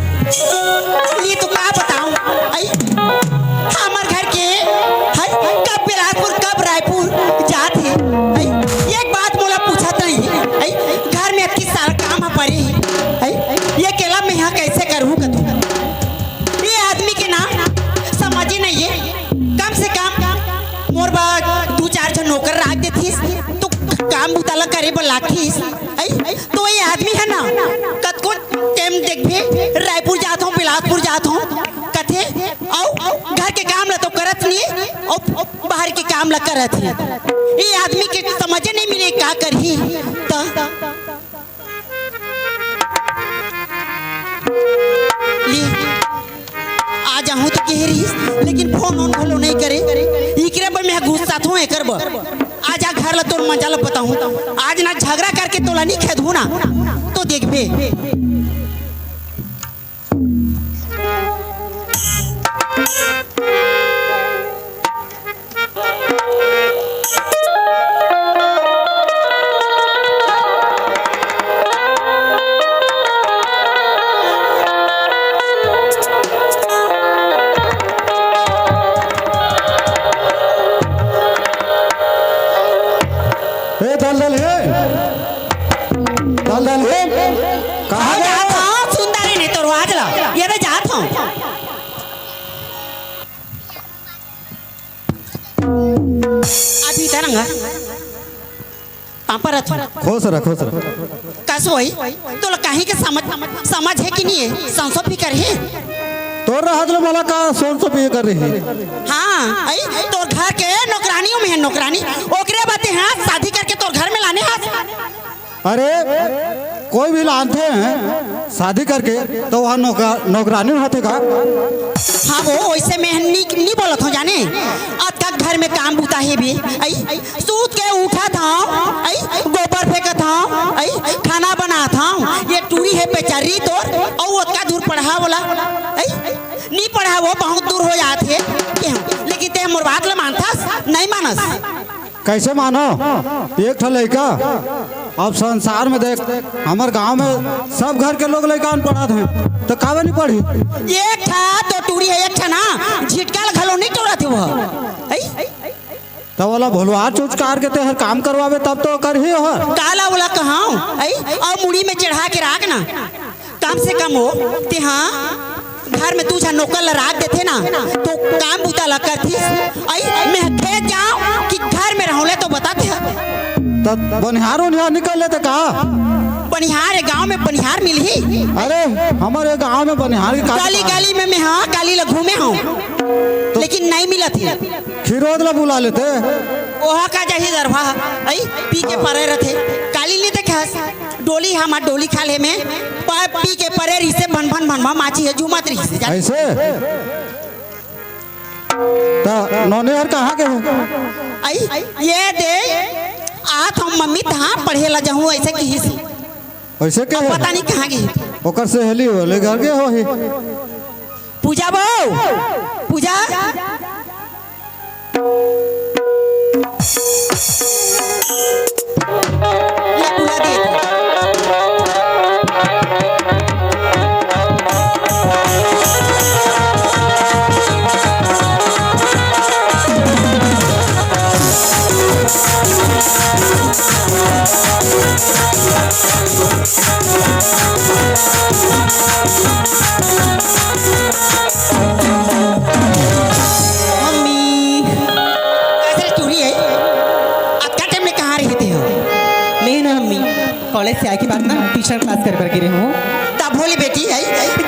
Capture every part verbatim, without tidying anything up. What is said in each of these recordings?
ये तो का बताऊं, आई, हमर घर के, हाय, कब बिलासपुर, कब रायपुर जात हे, आई, एक बात मोला पूछत नहीं, आई, घर में अतकी सारा काम ह पड़े हे, आई, ये अकेला में यहाँ कैसे करूँ कथू? ये आदमी के ना समझ ही नहीं है, कम से कम मोर बा दू चार झन नौकर राख देथिस, तो काम बुता ला करे बर लागथिस, आई, तो ये आदमी हे ना, कतको टाइम देखबे, रायपुर जात हूँ, बिलासपुर जात हूँ, कथे, अउ घर के काम ला तो करत नहीं, अउ बाहर के काम ला करत हे। ये आदमी के समझ नहीं मिले, का करही? त ले, आ जाहूं तो कहे रहिस, लेकिन फोन ओन घलो नहीं करे। इकरे बर मैं गुस्साथों एकर बर। आज आ घर ला तोर मजा ला बताहूं। आज ना झगड़ा करके तोला नहीं खेदहूं ना, तो देखबे। ए, दल दल हे, दल दल हे, कहाँ गए? जात हूँ, सुंदरी ने तो रोज ला, ये तो जात हूँ। अभी तरंगा। पापा रथ। खुश रह, खुश रह। कस होई? तोला कहीं के समझ, समझ हे कि नहीं हे? संसो फिकर हे? तोर रहत ले मोला का संसो फिकर रही? हाँ, आई, तोर घर के नौकरानियों में हे नौकरानी। ओकरे बाते हाँ, शादी करके तोर घर में लाने हाथ। अरे, कोई भी लानथे शादी करके, तो वहाँ नौकर-, नौकरानी होथे का? हाँ वो, वैसे मैं नी, नी बोलत हूँ जाने। अतका घर में काम बुता हे भी, आई, सूत के उठत हूँ, आई, गोबर फेंकत हूँ, आई, खाना बनात हूँ, ये टूरी हे बेचारी तोर, अउ ओतका दूर पढ़ा वाला, आई, नी पढ़ा वो बहुत दूर हो जात हे, लेकिन ते मोर बात ल मानथस, नहीं मानस। कैसे मानो? एक ठो लइका, अब संसार में देख, हमर गांव में सब घर के लोग लइका अनपढ़ हैं, तो काबर नहीं पढ़ी? एक ठा तो टूरी हे, एक ठा ना, झिटका ल घलो नहीं टोरत हे वो। आई? तो वाला भोलवार चूचकार के तेहर काम करवावे तब तो करही हो। काला वाला कहाऊं, आई? अउ मुड़ी में चढ़ा के राख ना। कम से कम हो, ते हाँ, घर में दू झन नौकर ला राख देथे ना, तो काम बुता ला करथिस। आई, मैं खेत जाऊं कि घर में रहूं ले तो बताते हैं। त बनिहार उनिहार निकल लेते का? बनिहार ए गांव में बनिहार मिलही? अरे, हमारे गांव में बनिहार के का गली दुकान? गली में मैं हाँ, गली ला घूमे हूँ, तो लेकिन नहीं मिलत हे। खिरोद ला बुला लेते। ओहा का जाही दरभा, आई, पी के परे रथे। काली नहीं देखे हस? डोली, हमार डोली खाल्हे में पा-, पी के परे रहिसे, भन भन भन भन माची हे, झूमत रहिसे, जान। ऐसे? त नोनी हर कहाँ गे हे? आई, ये दे, आत हूँ मम्मी, तहाँ पढ़े ला जाहूँ, ऐसे किहिस। ऐसे के अब हे? पता नहीं कहाँ गे हे। ओकर सहेली हो, ले घर गे होही। पूजा बो, पूजा। मम्मी, कैसे टूरी है? अतका टाइम में कहाँ रहे थे हो? मैं ना मम्मी, कॉलेज से आए के बाद ना ट्यूशन क्लास करे बर गे रहे हूँ। तब होले बेटी, है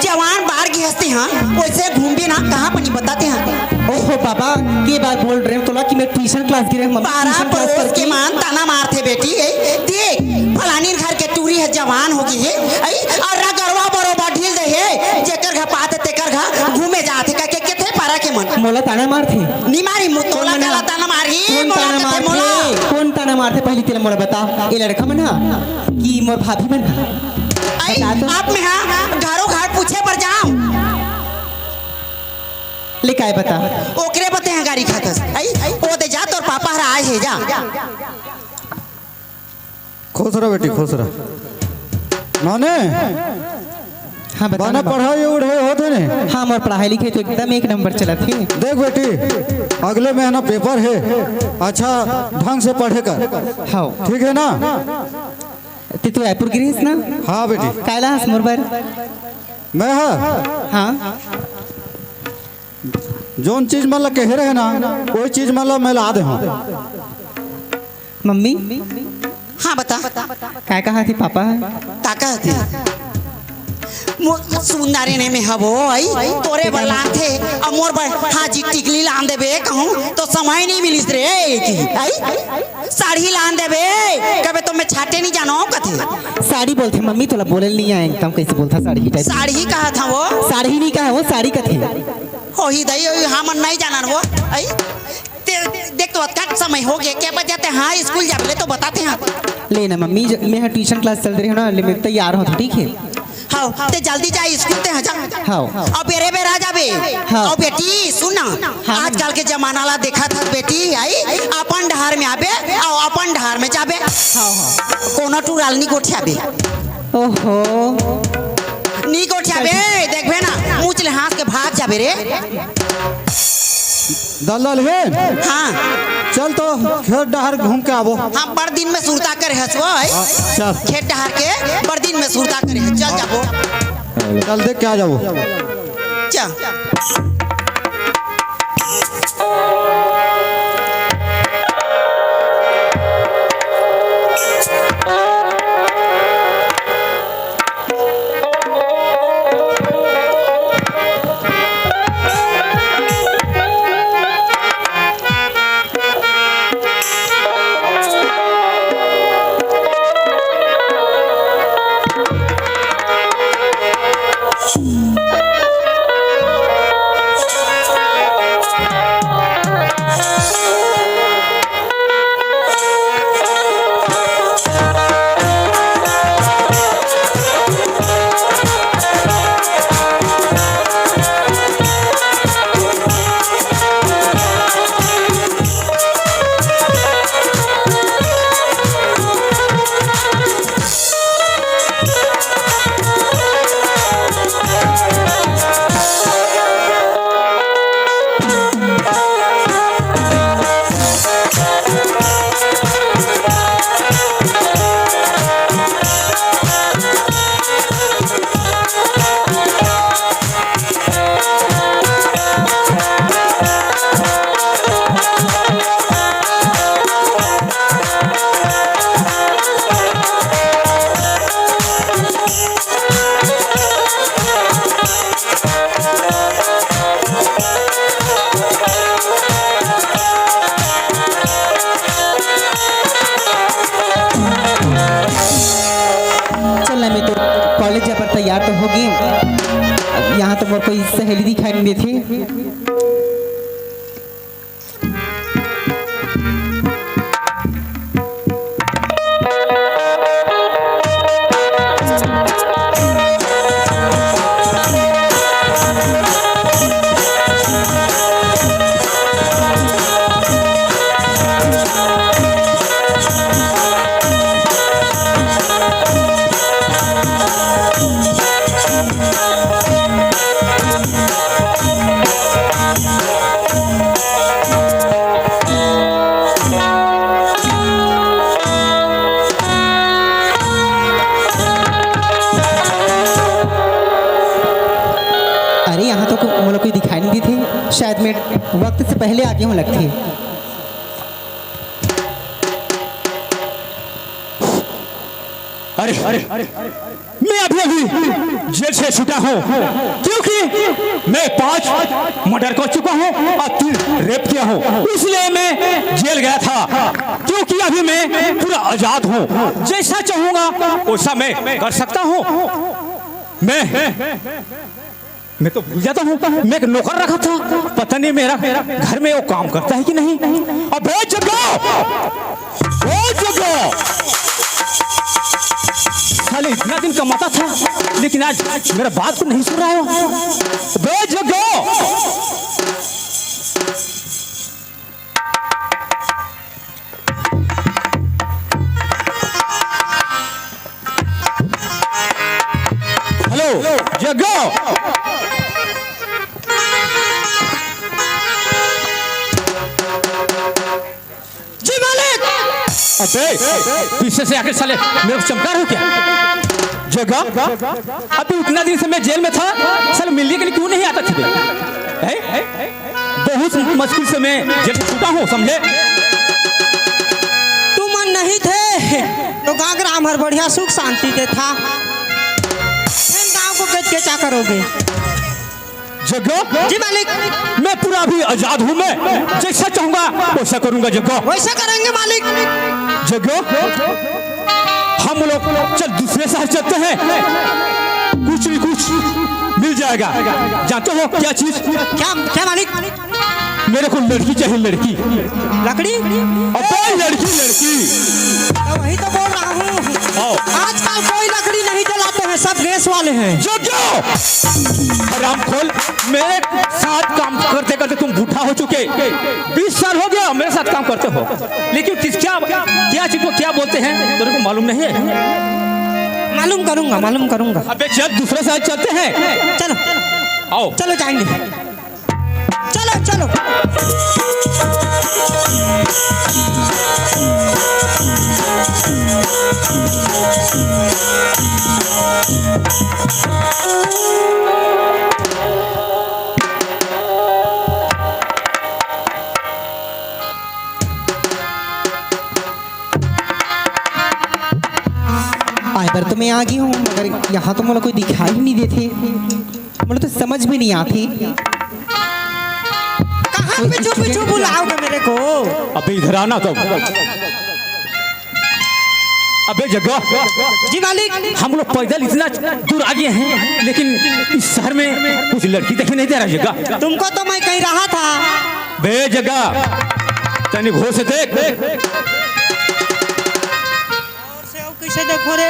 जवान बार गे हंसते हैं, वैसे घूमबे ना, कहाँ पनी बताते हैं। ओहो बाबा, के बात बोल रहे हो तोला कि मैं ट्यूशन क्लास गे रहे हूँ मम्मी, पारा ट्यूशन क्लास पड़ोस करके। के मान ताना मारथे बेटी, है देख फलानी घर के टूरी है, जवान हो गई है, है और रगरवा बरोबर ढील दे है, जेकर घर पाते तेकर घर घूमे जाते कह के केथे पारा के मन। मोला ताना मारथे? नी मारी मु-, तोला मन काला ताना मारही, कौन मोला ताना कथे मारथे? मोला। कौन ताना मारथे? पहली तेला मोला बता, ये लड़का मन हा कि मोर भाभी मन हा? आई, बता तो। आप में हाँ घरों घर पूछे पर जाओ। ले काय बता? ओकरे बते हैं गाड़ी खातस। आई, ओ दे जा, तोर पापा हरा आए है, जा। खुश रह बेटी, खुश रह। नाने, हाँ, बता बने ना, बाबा। पढ़ाई उढ़ाई होत हे ने? हाँ, मोर पढ़ाई लिखाई तो एकदम एक नंबर चलत हे। देख बेटी, अगले महीना पेपर हे, अच्छा ढंग से पढ़े कर। हाँ। ठीक है ना? ते तू रायपुर गे रहेस ना? हाँ बेटी। काय लाहस मोर बर? मैं हा? हाँ। जोन चीज मन ला कहे रहे ना, वही चीज मन ला मैं ला दे हूँ। मम्मी, हाँ, बता। काय कहा थे पापा? का कहा थे? मो-, सुंदर ने में हबो, आई? तोरे बर लान थे, अब मोर बर हाजी टिकली लान देबे कहूँ, तो समय नहीं मिलिस रे, की, आई? साड़ी लान देबे, कबे तो मैं छाटे नहीं जानो, कथे। साड़ी बोलथे मम्मी, तोला बोले नहीं आए, एकदम कैसे बोलता साड़ी टाइप। साड़ी कहा था वो? साड़ी नहीं कहा वो, साड़ी कथे। होही दई, होही, हमन नहीं जानन वो, आई? ते, देख तो अतका समय हो गया, क्या बजाते हाँ स्कूल जाबे ले तो बताते हाँ। ले ना मम्मी, ज-, मैं ट्यूशन क्लास चल रही हूँ ना, ले मैं तैयार हूँ, ठीक है? हाँ, ते जल्दी जा स्कूल ते हाँ जा। हाँ। अब बेरे बेरा जाबे। हाँ। अब बेटी सुन ना, हाँ। आजकल के जमाना ला देखा था बेटी, आई अपन डहार में आबे, आओ अपन डहार में जाबे। हाँ, हाँ। कोनो टूराल नी गोठियाबे। ओहो। नी गोठियाबे, देखबे ना, मुँह ले हाँस के भाग जाबे रे। दलदल हे। हाँ। चल तो खेत डहर घूम के आबो। हाँ, बड़ दिन में सुरता करे हस वो, है? हाँ, चल। खेत डहर के बड़ दिन में सुरता करे हस, चल हाँ। जाबो। चल देख के आ जाबो। चल। चल ना, मैं तो कॉलेज जाए बर तैयार तो हो गई। यहाँ तो मोर कोई सहेली दिखाई नहीं देती। को मोला कोई दिखाई नहीं देथे, शायद मैं वक्त से पहले आ गे हूँ लगथे। अरे, अरे, मैं अभी अभी जेल से छूटा हूँ, क्योंकि मैं पांच मर्डर कर चुका हूँ और तीन रेप किया हूँ, इसलिए मैं जेल गया था। क्योंकि अभी मैं पूरा आजाद हूँ, जैसा चाहूंगा वैसा मैं कर सकता हूँ। मैं मैं तो भूल जाता हूँ, मैं एक नौकर रखा था, पता नहीं मेरा घर में वो काम करता है कि नहीं। अबे जग्गा, ओ जग्गा, साले इतना दिन कमाता था, लेकिन आज मेरा बात को नहीं सुन रहा है। अबे जग्गा। हेलो, जग्गा। जी मालिक। अबे, पीछे से आके साले मेरे को चमका रहे हो क्या? जग्गा, अभी उतना दिन से मैं जेल में था, साले मिलने के लिए क्यों नहीं आता था बे? हैं? बहुत मुश्किल से मैं जेल से छूटा हूँ, समझे? तुमन नहीं थे तो गांव ग्राम हर बढ़िया सुख शांति से था, फिर गांव को गज के क्या करोगे? जग्गा, जी मालिक। मैं पूरा अभी आजाद हूँ, मैं जैसा चाहूंगा वैसा करूंगा जग्गा। वैसा करेंगे मालिक। जग्गा, हम लोग चल दूसरे शहर चलते हैं, कुछ भी कुछ मिल जाएगा। जानते हो क्या चीज? क्या, क्या मालिक? मेरे को लड़की चाहिए, लड़की। लकड़ी? अबे लड़की, लड़की। तो वही तो बोल रहा हूँ। आओ। आजकल कोई लकड़ी नहीं जलाते हैं, सब गैस वाले हैं। जग्गा, हराम खोल, मेरे साथ काम करते करते तुम बूढ़ा हो चुके, बीस साल हो गया मेरे साथ काम करते हो, लेकिन किस, क्या, क्या चीज को क्या बोलते हैं तेरे को मालूम नहीं है? मालूम करूंगा, मालूम करूंगा। अबे चल, दूसरे साथ चलते हैं। चलो। आओ। चलो जाएंगे। चलो, चलो। आए बर तो मैं आ गई हूँ, मगर यहाँ तो मोला कोई दिखाई ही नहीं देथे। मोला तो समझ में नहीं आती। कहाँ पीछू पीछू बुलाओगे मेरे को? अबे इधर आना तो। अबे जग्गा। जी मालिक। हम लोग पैदल इतना दूर आ गए हैं, लेकिन इस शहर में कुछ लड़की देखे नहीं दे रहा जग्गा। तुमको तो मैं कह रहा था। बे जग्गा, तनी घोर से देख। से अउ कइसे देखो रे?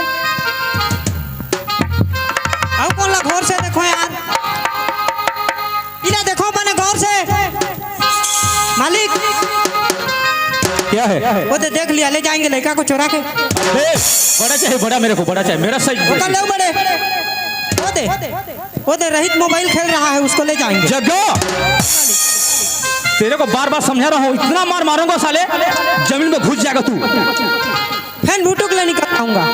अउ कोन ला घोर से देखो यार? इला देखो बने गौर से। मालिक। क्या है? वो दे देख लिया, ले जाएंगे लड़का को चुरा के। बे, बड़ा चाहिए, बड़ा मेरे को, बड़ा चाहिए। मेरा सही वो कर ले बड़े। वो दे। वो दे, रहित मोबाइल खेल रहा है, उसको ले जाएंगे। जग्गा, तेरे को बार बार समझा रहा हूँ, इतना मार मारूंगा साले, जमीन में घुस जाएगा तू। फैन भुटुक ले निकल आऊंगा।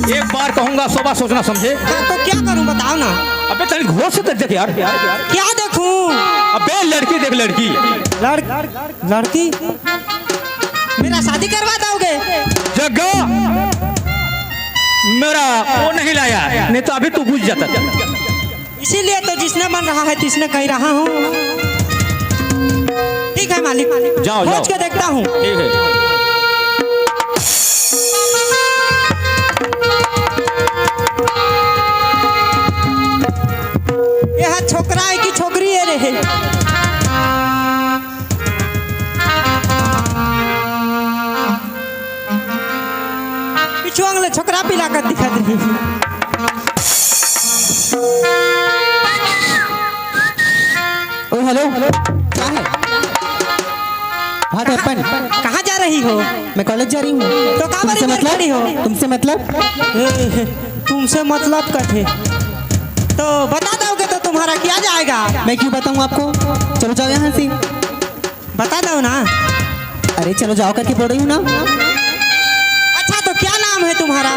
एक बार कहूंगा, सौ बार सोचना, समझे? हाँ, तो क्या करूं, बताओ ना। अबे, तनी घोर से देख यार। क्या देखूं? अबे, लड़की देख, लड़की। लड़-, लड़की? मेरा शादी करवा दोगे? जग्गा, मेरा वो नहीं लाया, नहीं तो अभी तू बुझ जाता। इसीलिए तो जिसने बन रहा है, तिसने कह रहा हूँ। ठीक है मालिक, जाओ, खोज जाओ। के देखता हूँ। ठीक है। ये है छोकरा है कि छोकरी है रे? पिछुआ ले छोकरा पिला कर दिखा दे। ओ हेलो, क्या है? What happened? कहाँ जा रही हो? मैं कॉलेज जा रही हूँ। तो कहाँ तुमसे मतलब? खड़ी हो? तुमसे मतलब? ए, तुमसे मतलब कथे। तो बता दोगे तो तुम्हारा क्या जाएगा? मैं क्यों बताऊँ आपको? चलो जाओ यहाँ से। बता दो ना। अरे चलो जाओ करके बोल रही हूँ ना। अच्छा, तो क्या नाम है तुम्हारा?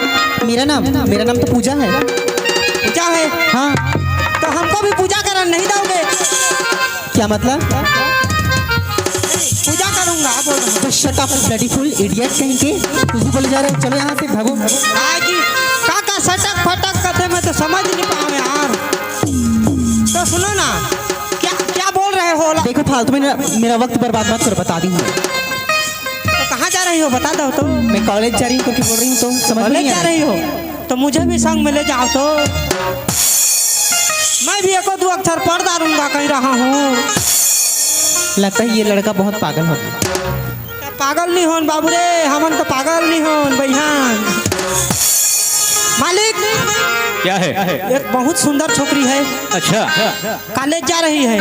मेरा नाम, मेरा नाम तो पूजा है। पूजा है? हाँ। तो हमको पूजा करन नहीं जाओगे? क्या मतलब? पूजा करूंगा, बोल रहा हूँ। तो shut up, bloody fool, idiot कहीं के। कुछ भी बोले जा रहे हो, चलो यहाँ से, भागो। आएगी। का का सटक फटक कथे, मैं तो समझ नहीं पावे यार। तो सुनो ना, क्या क्या बोल रहे हो? देखो, फालतू में मेरा, मेरा वक्त बर्बाद मत करो, बता दी हूँ। तो कहाँ जा रही हो, बता दो तो। मैं कॉलेज जा रही हूँ करके बोल रही हूँ, तो समझ में कॉलेज नहीं आ जा रहा। रही हो तो मुझे भी संग में ले जाओ तो। मैं भी एको दो अक्षर पढ़ डारूंगा कह रहा हूँ। लगता है ये लड़का बहुत पागल हो गया। पागल नहीं होन बाबू रे, हमन तो पागल नहीं होन बइहान। मालिक, क्या है? एक बहुत सुंदर छोकरी है। अच्छा। कॉलेज जा रही है।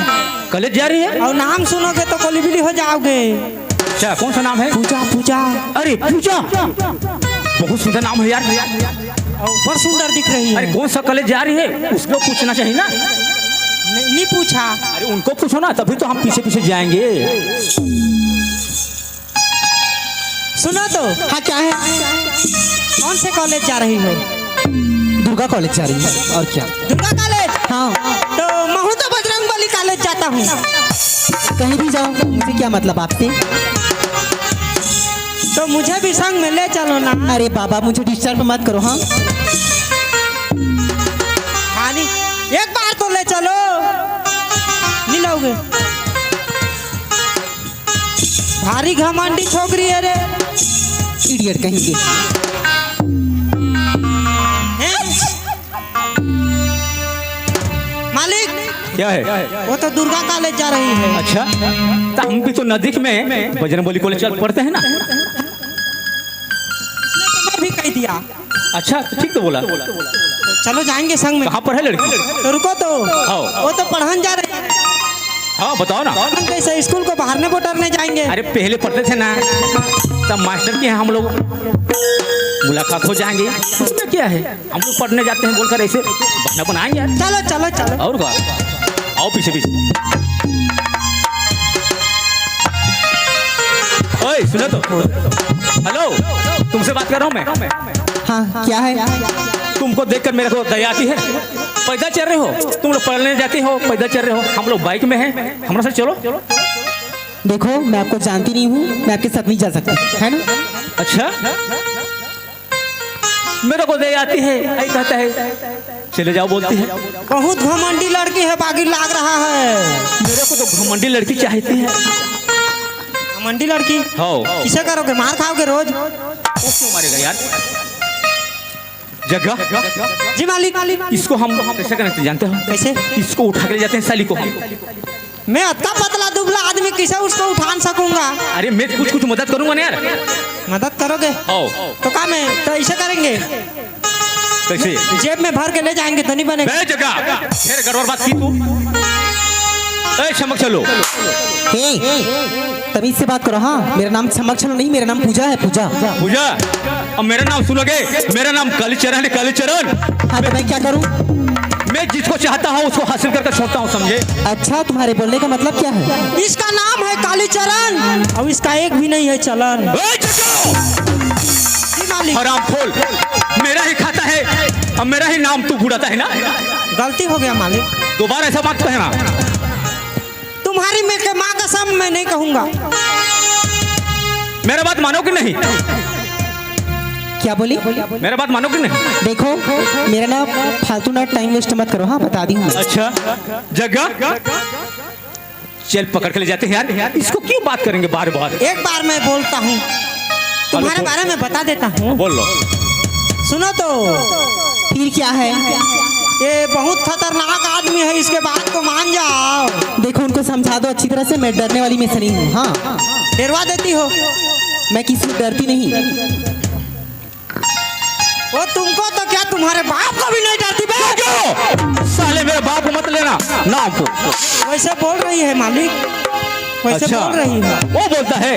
कॉलेज जा रही है? और नाम सुनोगे तो कोलिबिली हो जाओगे। अच्छा, कौन सा नाम है? पूजा, पूजा। अरे, पूजा, बहुत सुंदर नाम है यार। और ऊपर सुंदर दिख रही है। अरे, कौन सा कॉलेज जा रही है, उसको पूछना चाहिए ना। नहीं, नहीं पूछा। अरे, उनको पूछो ना, तभी तो हम पीछे पीछे जाएंगे। सुनो तो। हाँ, क्या है? कौन से कॉलेज जा रही हो? दुर्गा कॉलेज जा रही हूँ, और क्या। दुर्गा कॉलेज? हाँ। तो महू तो बजरंग बली कॉलेज जाता हूँ। कहीं भी जाओ, मुझे क्या मतलब आपसे? तो मुझे भी संग में ले चलो ना। अरे बाबा, मुझे डिस्टर्ब मत करो। हाँ, हाँ, नहीं, एक बार तो ले चलो। नहीं लोगे? भारी घमंडी छोकरी है रे। इडियट कहीं के। हैं? मालिक, क्या है? वो तो दुर्गा कॉलेज जा रही है। अच्छा, तो हम भी तो नजदीक में बजरंग बली कॉलेज चल पढ़ते हैं ना। मैं भी कह दिया। अच्छा, तो ठीक तो बोला। चलो, जाएंगे संग में। कहाँ पर है लड़की? तो रुको तो। हाँ। वो तो पढ़न जा रही है। हाँ, बताओ ना। हम कैसे स्कूल को बहारने बोटरने जाएंगे? अरे, पहले पढ़ते थे ना, तब मास्टर के यहाँ हम लोग मुलाकात हो जाएंगे। उसमें क्या है, हम लोग पढ़ने जाते हैं बोलकर ऐसे बहाना बनाएंगे यार। चलो, चलो, चलो। और क्या? आओ पीछे पीछे। ओए, सुनो तो। हेलो, तुमसे बात कर रहा हूँ मैं। हाँ, क्या है? तुमको देखकर मेरे को दया आती है। पैदल चल रहे हो, तुम लोग पढ़ने जाते हो, पैदल चल रहे हो, हम लोग बाइक में हैं, हमारे साथ चलो। देखो, मैं आपको जानती नहीं हूँ, मैं आपके साथ नहीं जा सकती, है ना? अच्छा, मेरे को दे आती है, ऐ कहता है, चले जाओ बोलती है। बहुत घमंडी लड़की है, बागी लाग रहा है। मेरे को तो घमंडी लड़की चाहती है। घमंडी लड़की? हाँ। किसे करोगे, मार खाओगे रोज? वो क्यों मारेगा यार? जग्गा, जी मालिक। इसको हम कैसे करना चाहिए जानते हो? कैसे? इसको उठा के ले जाते हैं साली को हम। मैं अतना पतला दुबला आदमी, किसे उसको उठान सकूंगा? अरे, मैं कुछ कुछ मदद करूंगा ना यार। मदद करोगे? आओ। तो का मैं तो ऐसे करेंगे, कैसे? जेब में भर के ले जाएंगे तो नहीं बनेगा? बे जग्गा, फिर गड़बड़ बात की तू। ए, छमक छलो। हे, तमीज से बात करो। हाँ, मेरा नाम छमक छलो नहीं, मेरा नाम पूजा है, पूजा। पूजा? अब मेरा नाम सुनोगे, मेरा नाम कालीचरण है, कालीचरण। हाँ, तो मैं क्या करूँ? मैं जिसको चाहता हूँ उसको हासिल करके छोड़ता हूँ, समझे? अच्छा, तुम्हारे बोलने का मतलब क्या है? इसका नाम है कालीचरण, अब इसका एक भी नहीं है चलन। ए, चुप रहो! जी मालिक। हराम खोल, मेरा ही खाता है, अब मेरा ही नाम तू बुड़ाता है ना? गलती हो गया मालिक। दोबारा ऐसा मत कहना। तुम्हारी मैं के माँ कसम, मैं नहीं कहूंगा। मेरा बात मानो कि नहीं? क्या बोली? मेरा बात मानो कि नहीं? देखो, मेरा ना फालतू ना टाइम वेस्ट मत करो, हाँ, बता दी हूँ। अच्छा, जग्गा, चल पकड़ के ले जाते हैं यार, इसको क्यों बात करेंगे बार बार? एक बार मैं बोलता हूँ, तुम्हारे बारे में बता देता हूँ। बोल लो। सुनो तो। फिर क्या है? ये बहुत खतरनाक आदमी है, इसके बात को मान जाओ। देखो, उनको समझा दो अच्छी तरह से, मैं डरने वाली में से नहीं हूँ। हाँ। डरवा देती हो? मैं किसी से डरती नहीं। वो तुमको तो क्या, तुम्हारे बाप को भी नहीं डरती बे? क्यों? साले, मेरे बाप को मत लेना नाम को। वैसे बोल रही है मालिक, वैसे अच्छा। बोल रही है। वो बोलता है,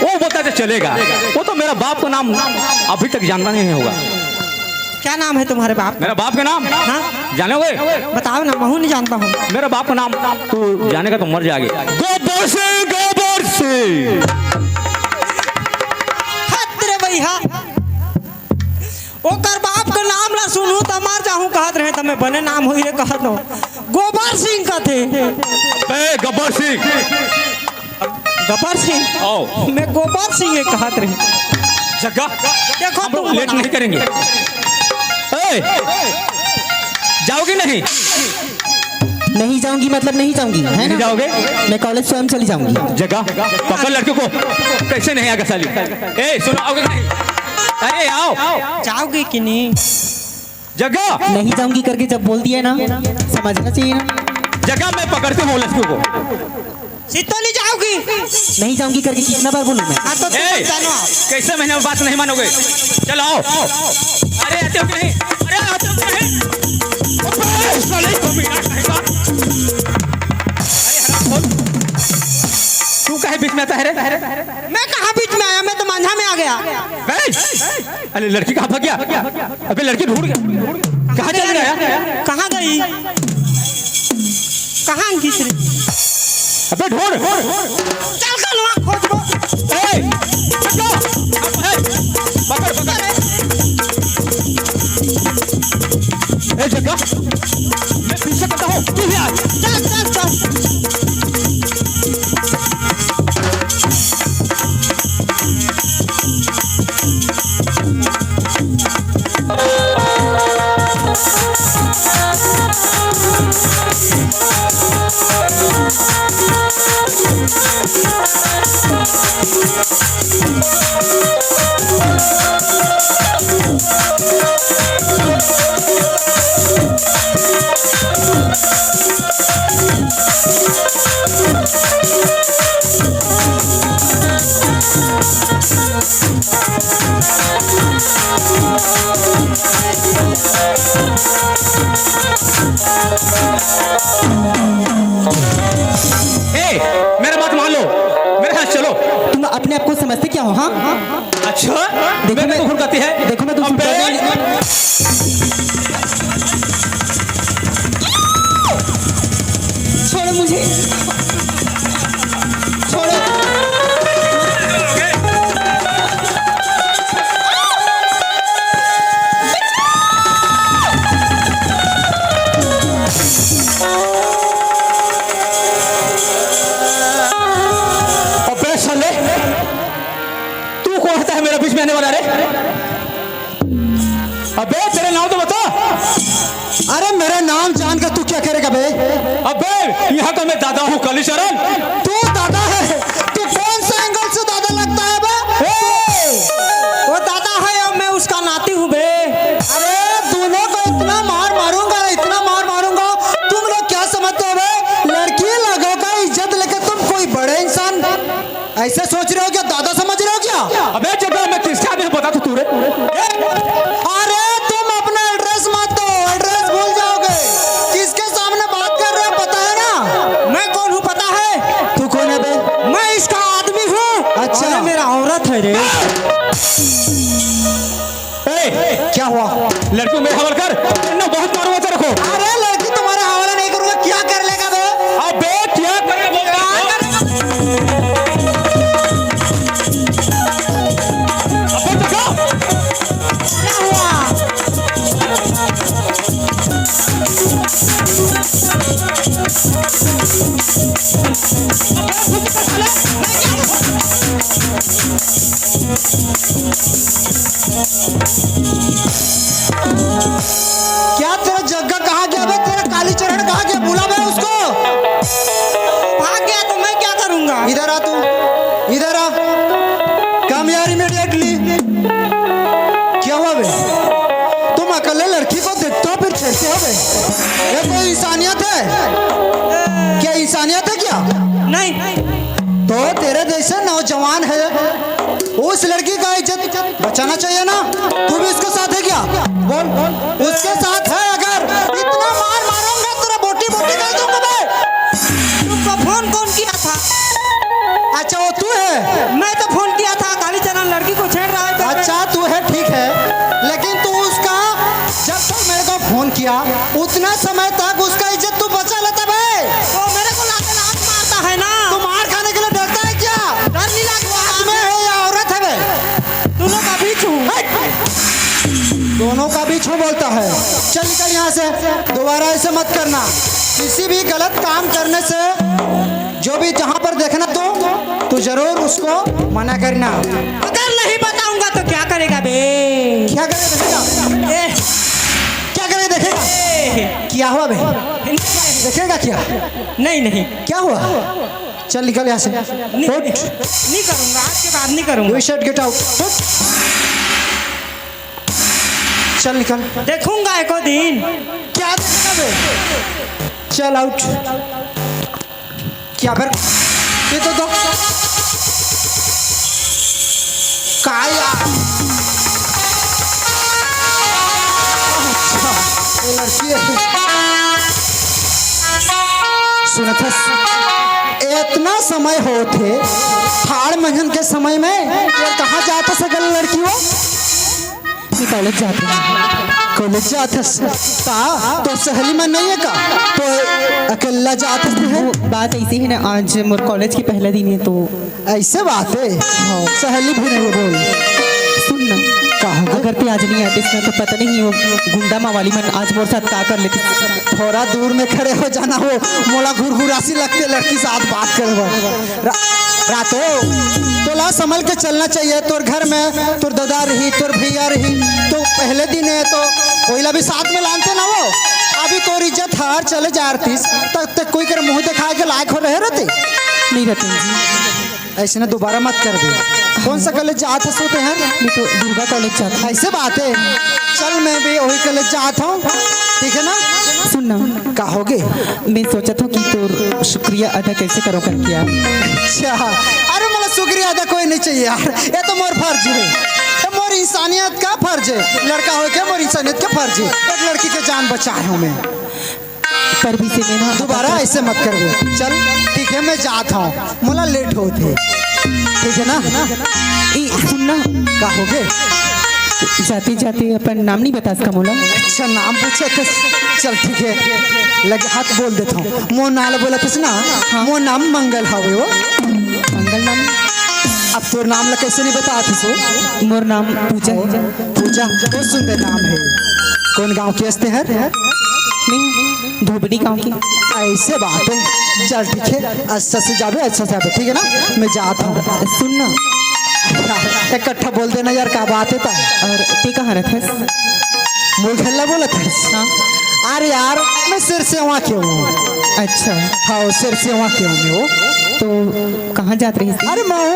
वो बोलता है तो चलेगा। वो तो मेरा बाप का नाम अभी तक जानता नहीं होगा। क्या नाम है तुम्हारे बाप का? मेरा बाप का नाम? हाँ। जानोगे? बताओ ना, मैं नहीं जानता हूँ। मेरा बाप का नाम तू जानेगा तो मर जाएगी। गोबर से, गोबर से। हत रे भैया, ओकर बाप के नाम ला सुनहूं त मर जाहूं कहत रहे, त मैं बने नाम होई रे कहत हो। गोबर सिंह कथे। बे गब्बर सिंह। गब्बर सिंह? आओ। मैं गोबर सिंह ये कहत रहे। जग्गा, देखो हम तुम लेट बता। नहीं करेंगे। ए, जाओगे नहीं? नहीं जाऊंगी, मतलब नहीं जाऊंगी, है नहीं ना? जाओगे? मैं कॉलेज स्वयं चली जाऊंगी। जग्गा, पकड़ लड़कियों को। कैसे नहीं आएगा साली? ए, सुनो, आओगे नहीं? अरे आओ। जाओगे कि नहीं? जग्गा। नहीं जाऊंगी करके जब बोल दिया ना, समझना चाहिए ना। जग्गा, मैं पकड़ती हूँ लड़कियों को। सिद्धोली जाओगी? नहीं जाऊंगी करके कितना बार बोलूं मैं? हाँ, तो तुम ए, जानो। कैसे महीने में बात नहीं मानोगे? चलो आओ। अरे आते हो कि नहीं? अरे आते हो कि नहीं? अबे साले कमीना कहीं का। अरे हराम खोर। तू काहे बीच में आता है रे? मैं कहाँ बीच में आया? मैं तो मांझा में आ गया। बे! अरे लड़की कहाँ भाग गया? अबे लड़की ढूंढ, कहाँ चल गया? कहाँ गई? कहाँ गई तेरी? अबे ढूंढ। चल कल वहाँ खोज को। ए, पकड़। ए, पकड़, पकड़। ए, जग्गा, मैं पीछे करता हूँ, तू भी आ। चल, चल, चल। ए, मेरा बात मान लो, मेरे साथ चलो। तुम अपने आप को समझते क्या हो, हाँ? अच्छा, देखो मैं, मैं तो भड़काती है। देखो मैं तुमसे अबे! छोड़ो मुझे, छोड़ो। अबे साले, तू कौन होता है मेरे बीच में आने वाला रे? अबे तेरा नाम तो बता। अरे मेरा नाम जान के तू क्या करेगा बे? अबे यहाँ का मैं दादा हूँ कालीचरण। तू दादा है? तू कौन सा एंगल से दादा लगता है बे? ए! वो दादा है और मैं उसका नाती हूँ बे। अरे दोनों को इतना मार मारूंगा, इतना मार मारूंगा, तुम लोग क्या समझते हो बे? लड़की लोगों का इज्जत लेके तुम कोई बड़े इंसान ऐसे सोच रहे हो क्या? दादा समझ रहे हो क्या? अबे जग्गा, मैं किसके आदमी हूँ बता तो तू रे। अरे तुम अपना एड्रेस मत दो, एड्रेस भूल जाओगे। किसके सामने बात कर रहे हो पता है ना? मैं कौन हूँ पता है? तू कौन है बे? मैं इसका आदमी हूँ। अच्छा। अरे मेरा औरत है रे। ए, क्या हुआ? लड़की मेरे हवाले कर, वरना बहुत मारूंगा तेरे को। अरे लड़की तुम्हारे हवाले नहीं करूंगा, क्या कर लेगा बे? अबे क्या करेगा बोल रहा है? अबे देखो। क्या हुआ? क्या तेरा जग्गा कहाँ गया बे? तेरा कालीचरण कहाँ गया? बुला बे उसको। भाग गया तो मैं क्या करूंगा? इधर आ तू, इधर आ। Come here immediately। क्या हुआ बे? तुम अकेले लड़की को देखते हो फिर छेड़ते हो बे? ये कोई इंसानियत है? क्या इंसानियत है क्या? नहीं। तो तेरे जैसे नौजवान है, उस लड़की का इज्जत बचाना चाहिए ना। तू भी उसके साथ है क्या? बोल, उसके साथ है अगर इतना मार मारूंगा तेरा बोटी बोटी कर दूंगा मैं। तुमको फोन कौन किया था? अच्छा वो तू है? मैं तो फोन किया था, कालीचरण लड़की को छेड़ रहा है तो मैं अच्छा तू है, ठीक है, लेकिन तू उसका जब तक मेरे को फोन किया उतना समय तक उसका इज्जत तू बचा लेता बे। वो मेरे को लाते लात मारता है ना। तू मार खाने के लिए डरता है क्या? डर नहीं लगता। आदमी है या औरत है बे? दोनों का बीच हूँ। दोनों का बीच हूँ बोलता है। चल निकल यहाँ से, दोबारा ऐसे मत करना। किसी भी गलत काम करने से जो भी जहां पर देखना तो तू जरूर उसको मना करना। अगर नहीं बताऊंगा तो क्या करेगा बे? क्या करेगा देखेगा? ए, क्या करेगा देखेगा? ए, क्या हुआ बे? नहीं, देखेगा क्या? नहीं, नहीं। क्या हुआ? चल निकल यहाँ से। नहीं, उठ। नहीं करूंगा, आज के बाद नहीं करूंगा। You should get out। उठ। चल निकल। देखूंगा एको दिन। क्या देखना बे? चल आउट। क्या फिर? ये तो दो। काय यार? अच्छा, ये लड़की है। सुनत हस, इतना समय होत हे, ठाड़ मंझन के समय में ये कहाँ जात हस गल लड़की वो? मैं कॉलेज जात हूँ। कॉलेज जात हस? का तोर सहेली मन नहीं है का? तो अकेला जात हस? वो बात ऐसी है ना, आज मोर कॉलेज के पहला दिन है तो। ऐसे बात है? हाँ। सहेली भी नहीं है बोल। सुन ना, का हो गया? अगर ते आज नहीं आतिस ना तो पता नहीं वो गुंडा मावाली मन आज मोर साथ का कर लेतिस। थोड़ा दूर में खड़े हो जाना हो, मोला घुरघुरासी लगथे लड़की साथ बात करे बर। रा-, रातो, तोला संभल के चलना चाहिए। तोर घर में तोर ददा रही, तोर भैया रही, तो पहले दिन है तो कोई ला भी साथ में लानते ना वो। अभी तोर इज्जत हार चले जा रतिस, तब तक कोई कर मुंह दिखाए के लायक हो रहे रहते। नहीं रहते जी। ऐसे ना दोबारा मत कर दे। कौन सा कॉलेज जात हस ते हर? मैं तो दुर्गा कॉलेज जात हूँ। ऐसे बात है, चल मैं भी वही कॉलेज जात हूँ, ठीक है ना? सुन ना। का हो गे? मैं सोचत हूँ कि तोर शुक्रिया अदा कैसे करो करके यार। अच्छा, अरे मोला शुक्रिया अदा कोई नहीं चाहिए यार, ये तो मोर फर्ज है, ये मोर इंसानियत का फर्ज है, लड़का हो के मोर इंसानियत का फर्ज है, एक लड़की के जान बचाए हूँ मैं। पर भी से मैं ना दोबारा ऐसे मत कर दे। चल ठीक है, मैं जात हूँ, मोला लेट होत हे, ठीक है ना? ए, सुन ना। का हो गे? जाते जाते अपन नाम नहीं बतास का मोला। अच्छा, नाम पूछे थे। चल ठीक है, लगे हाथ बोल देता हूँ। मोर नाम बोला था ना? हाँ। मोर नाम मंगल हवे वो। मंगल नाम? अब तोर नाम ला कैसे नहीं बता थे सो? मोर नाम पूजा है। पूजा, बहुत सुंदर नाम है। कौन गांव के हस ते हर? मैं धोबनी गांव की। ऐसे बात है, चल ठीक है, अच्छा से जाबे, अच्छा से आबे, ठीक है ना? मैं जात हूँ। सुन ना। इकट्ठा बोल देना यार, का बात है ता? और ते कहाँ रहत हस? मोर घर ला बोलत हस? हाँ। अरे यार, मैं सिरसेवा के हूँ। अच्छा। हाँ, सिरसेवा के हूँ मैं वो। तो कहाँ जात रहिस? अरे मैं वो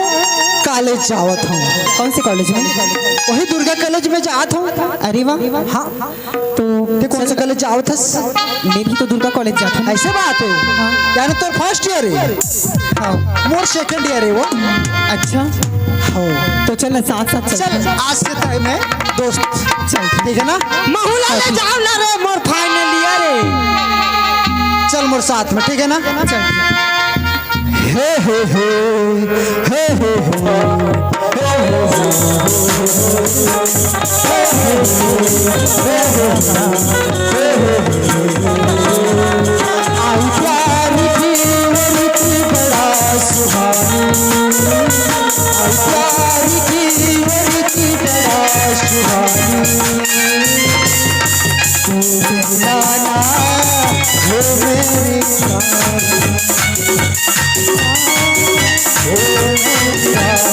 कॉलेज जावत हूँ। कौन से कॉलेज में? वही दुर्गा कॉलेज में जात हूँ। अरे वाह। हाँ। तो ते कौन से कॉलेज जावत हस? मैं भी तो दुर्गा कॉलेज जात हूँ। ऐसे बात है? हाँ। यानी तोर फर्स्ट ईयर है? हाँ। मोर सेकंड ईयर है वो। अच्छा। हाँ। तो चल ना, साथ साथ चल। चल, आज से तय मैं दोस्त। चल, ठीक है ना? महुला ले जाओ ना रे, मोर फाइनल ईयर है। चल मोर साथ में, ठीक है ना? चल। हे, हे, हे, हे, हे, हे। आई प्यार की वो रुत बड़ा सुहानी, आई प्यार की वो रुत बड़ा सुहानी। तू दीवाना हो मेरी जान, हो मेरी जान।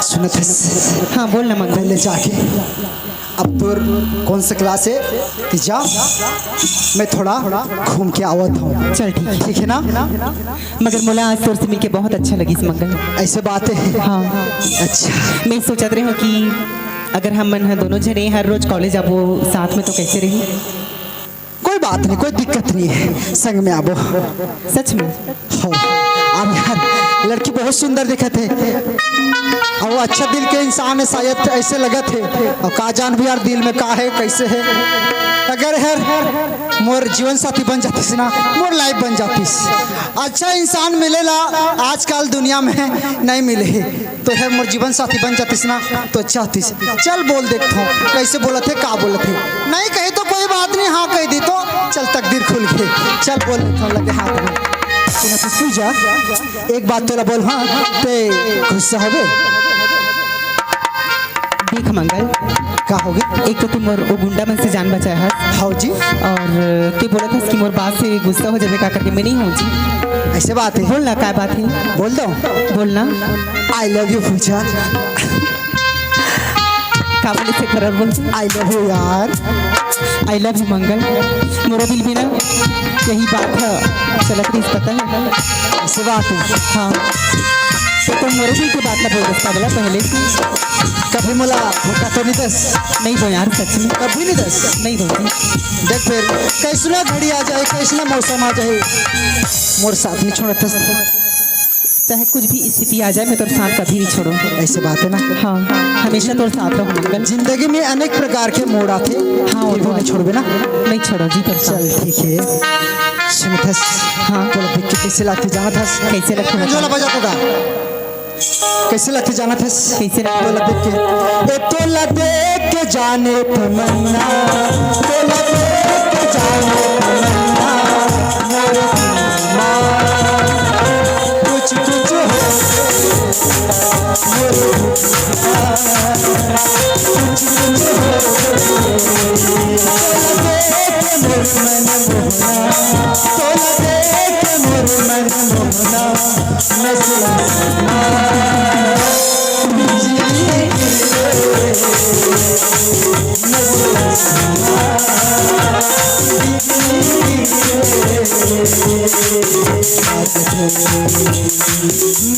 सुनत हस? हाँ, बोल ना मंगल। पहले जाके, अब तोर कौन सा क्लास है? ती जा, मैं थोड़ा घूम के आवत हूँ। चल, ठीक है। ठीक है ना? मगर मोला आज तोर से मिलके बहुत अच्छा लगिस मंगल। ऐसे बात है? हाँ। अच्छा। मैं सोचत रहे हूँ कि अगर हम मन ह दोनों जने हर रोज कॉलेज आबो साथ में तो कैसे रही? कोई बात नहीं, कोई दिक्कत नहीं है, संग में आबो। सच में? हाँ। अब यार, लड़की बहुत सुंदर दिखत हे, अउ वो अच्छा दिल के इंसान हे, शायद ऐसे लगत हे। अउ का जानबो यार, दिल में का हे, कैसे हे। अगर हर मोर जीवन साथी बन जातिस ना, मोर लाइफ बन जातिस। अच्छा इंसान मिलेला आजकल दुनिया में नहीं मिले हे। तो हर मोर जीवन साथी बन जातिस ना, तो अच्छा होतिस। चल बोल देखथों, कैसे बोलत हे, का बोलत हे। नहीं कही तो कोई बात नहीं, हाँ कह दी तो चल तकदीर खुल गे। चल बोल देखथों, लगे हाथ में। सुनत हस पूजा, एक बात तोला बोलहूँ, ते गुस्सा हवे? देख मंगल, का होगे? एक तो तैं मोर ओ गुंडा मन से जान बचाए हस। हव जी। अउ तैं बोलत हस कि मोर बात से गुस्सा हो जाबे का करके, मैं नहीं हूँ जी। ऐसे बात हे? बोल ना, का बात हे? बोल दो। बोल ना। I love you पूजा। का बोले से करर बोल। I love you यार। I love you मंगल। मोरो दिल में ना यही बात हे, चलत रहिस पता हे। ऐसे बात हे? हाँ। तो तुम मोरे दिल के बात ना बोल दस पागला पहले से। कभी मोला धोखा तो नहीं दस? नहीं दो यार, सच में। कभी नहीं दस? नहीं दो जी। देख फिर, कैसना घड़ी आ जाए, कैसना मौसम आ जाए, मोर साथ नहीं छोड़त हस। चाहे कुछ भी स्थिति आ जाए, मैं तोर साथ कभी नहीं छोड़ूं। ऐसे बात हे ना? हाँ, हमेशा तोर साथ रहूं मंगल। जिंदगी में अनेक प्रकार के मोड़ आथे, हाँ, वो फिर भी तो नहीं है। छोड़बे ना? नहीं छोड़ो जी, तोर साथ। चल ठीक हे। सुनत हस? हाँ। तोला देख के कैसे लागथे जानत हस? कैसे लगथे? झोला बजा तो गा। कैसे लगथे जानत हस? कैसे लगथे? तोला देख के। ए तोला देख के जाने तमन्ना, तोला देख के जाने तमन्ना, मोर दिल मा कुछ कुछ हो, मोर दिल मा कुछ कुछ हो। तोला देख के मोर मन मोहना, तोला देख के मोर मन मोहना।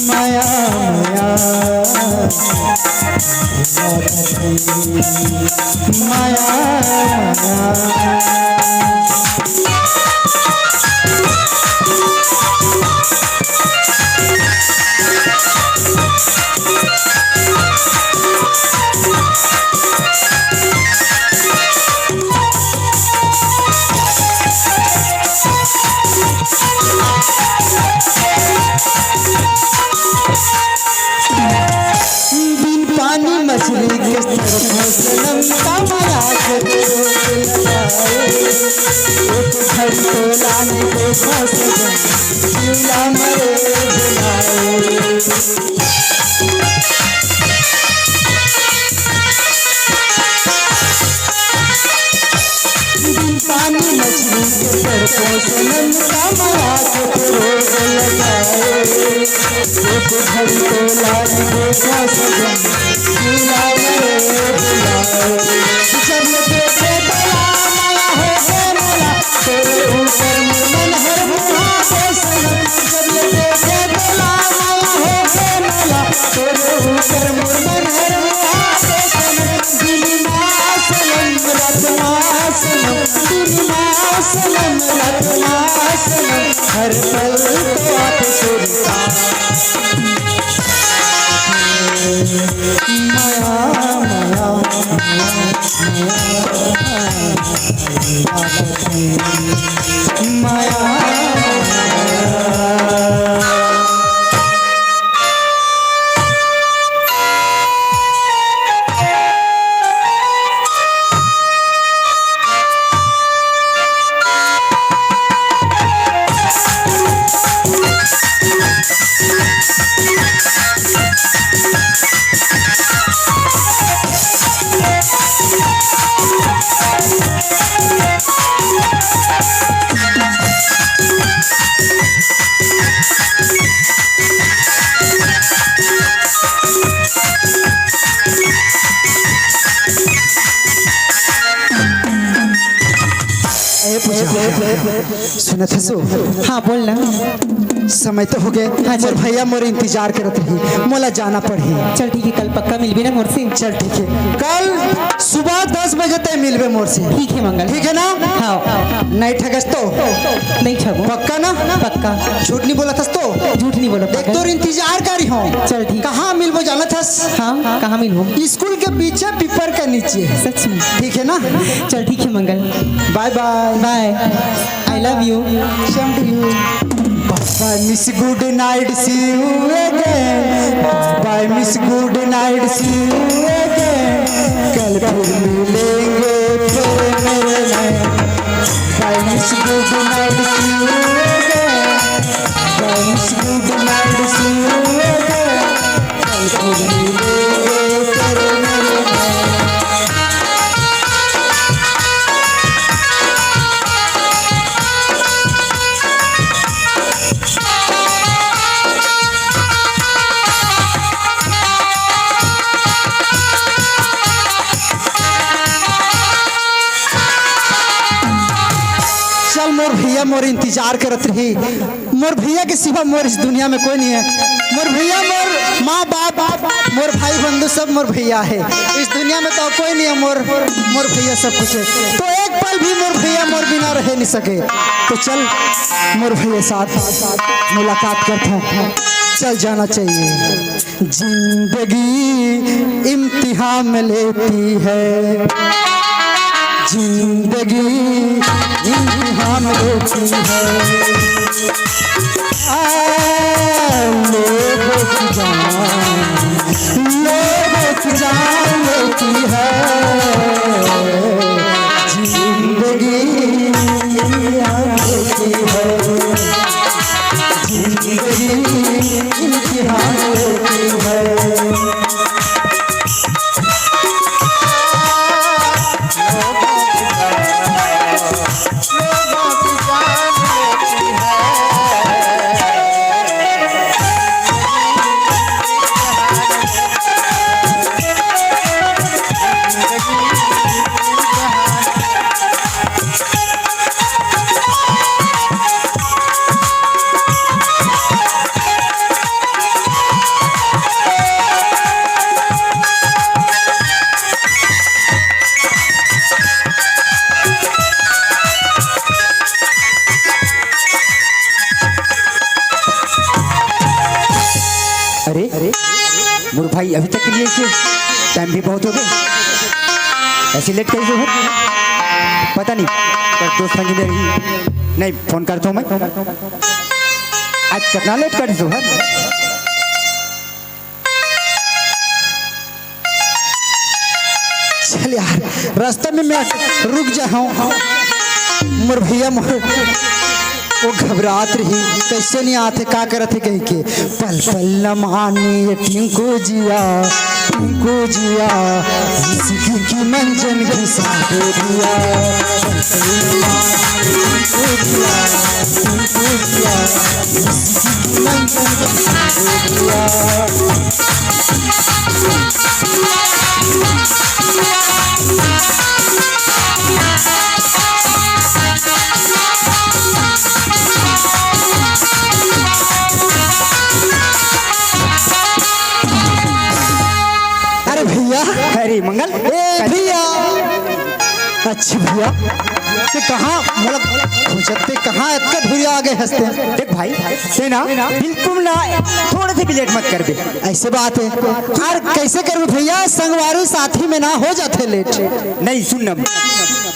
माया, माया, माया, माया। बिन पानी मछली के तरफों से नमता माया के तोड़ लगाए। एक घर तोला नहीं देखा सजन, जीला मरे बुलाए। बिन पानी मछली के तरफों से नमता माया के तोड़ लगाए। एक घड़ी तो लाज देखा सजन, बुलावे रे बुलावे। जब ले देखे तो लामा हो रे मोला, तेरे ऊपर मुरमन हर मुहा को सनम। जब ले देखे तो लामा हो रे मोला, तेरे ऊपर मुरमन हर मुहा को सनम। दिन मा सनम, रात मा सनम, दिन मा सनम, रात मा सनम, हर पल तो आप सुरता। माया, माया, माया, माया। ए पूजा, सुनत हसो? हाँ, बोल ना। समय तो हो गए। हाँ, मोर चल। भैया मोर इंतजार करत रही, मोला जाना पड़ही। चल ठीक है, कल पक्का मिलबे ना मोर से। चल ठीक है, कल सुबह दस बजे तक मिलबे मोर से। ठीक है मंगल। ठीक है ना? हाँ। नहीं ठगस तो? नहीं ठगो। पक्का ना? पक्का। झूठ नहीं बोलत हस तो? झूठ नहीं बोलो देख, पागल। तोर इंतजार करी हूँ। चल, ठीक। कहाँ मिलबो जानत हस? हाँ, कहाँ मिलबो? स्कूल के पीछे पीपर के नीचे। सच में? ठीक है ना? चल, ठीक है मंगल। बाय बाय। बाय। I love you. Same to you. Bye bye miss, good night, see you again. Bye bye miss, good night, see you again. कल फिर मिलेंगे फिर मेरे नैन। Bye miss, good night, see you again. Bye miss, good night, see you again. कल फिर मिलेंगे फिर मेरे नैन। चल मोर भैया मोर इंतजार करत रही। मोर भैया के सिवा मोर इस दुनिया में कोई नहीं है। मोर भैया, मोर माँ बाप, मोर भाई बंधु सब मोर भैया है। इस दुनिया में तो कोई नहीं है मोर, मोर भैया सब कुछ है। तो एक पल भी मोर भैया मोर बिना रह नहीं सके। तो चल मोर भैया साथ मुलाकात करते हैं। चल जाना चाहिए। जिंदगी इम्तिहान लेती है, जिंदगी इम्तिहान लेती है। आ, लोगों की जान, लोगों की जान लेती है। जिंदगी इम्तिहान लेती है, जिंदगी इम्तिहान लेती है। अरे, मोर भाई अभी तक नहीं आइस? टाइम भी बहुत हो गया, ऐसे लेट कैसे हो? पता नहीं, पर दोस्त संग में रही। नहीं, फोन करता हूँ मैं। आज कितना लेट कर दो है? चल यार, रास्ता में मैं रुक जा हूँ। मोर भैया मोर, वो घबरात रही, कैसे नहीं आते, का करत है कह के। पल पल न मानी ये टिंकू जिया, टिंकू जिया, इश्क की मंजन घुसा दे दिया। पल पल न मानी ये टिंकू जिया, टिंकू जिया, इश्क की मंजन घुसा दे दिया। अरे भैया। अरे मंगल। ए भैया। अच्छा भैया, ते कहाँ, मतलब, खोजत ते कहाँ अतका धुरिया आ गए हस ते? देख भाई, ते ना बिल्कुल ना थोड़े से भी लेट मत करबे। ऐसे बात है। और कैसे करबे भैया, संगवारी साथी में ना हो जाते लेट। नहीं, सुन ना,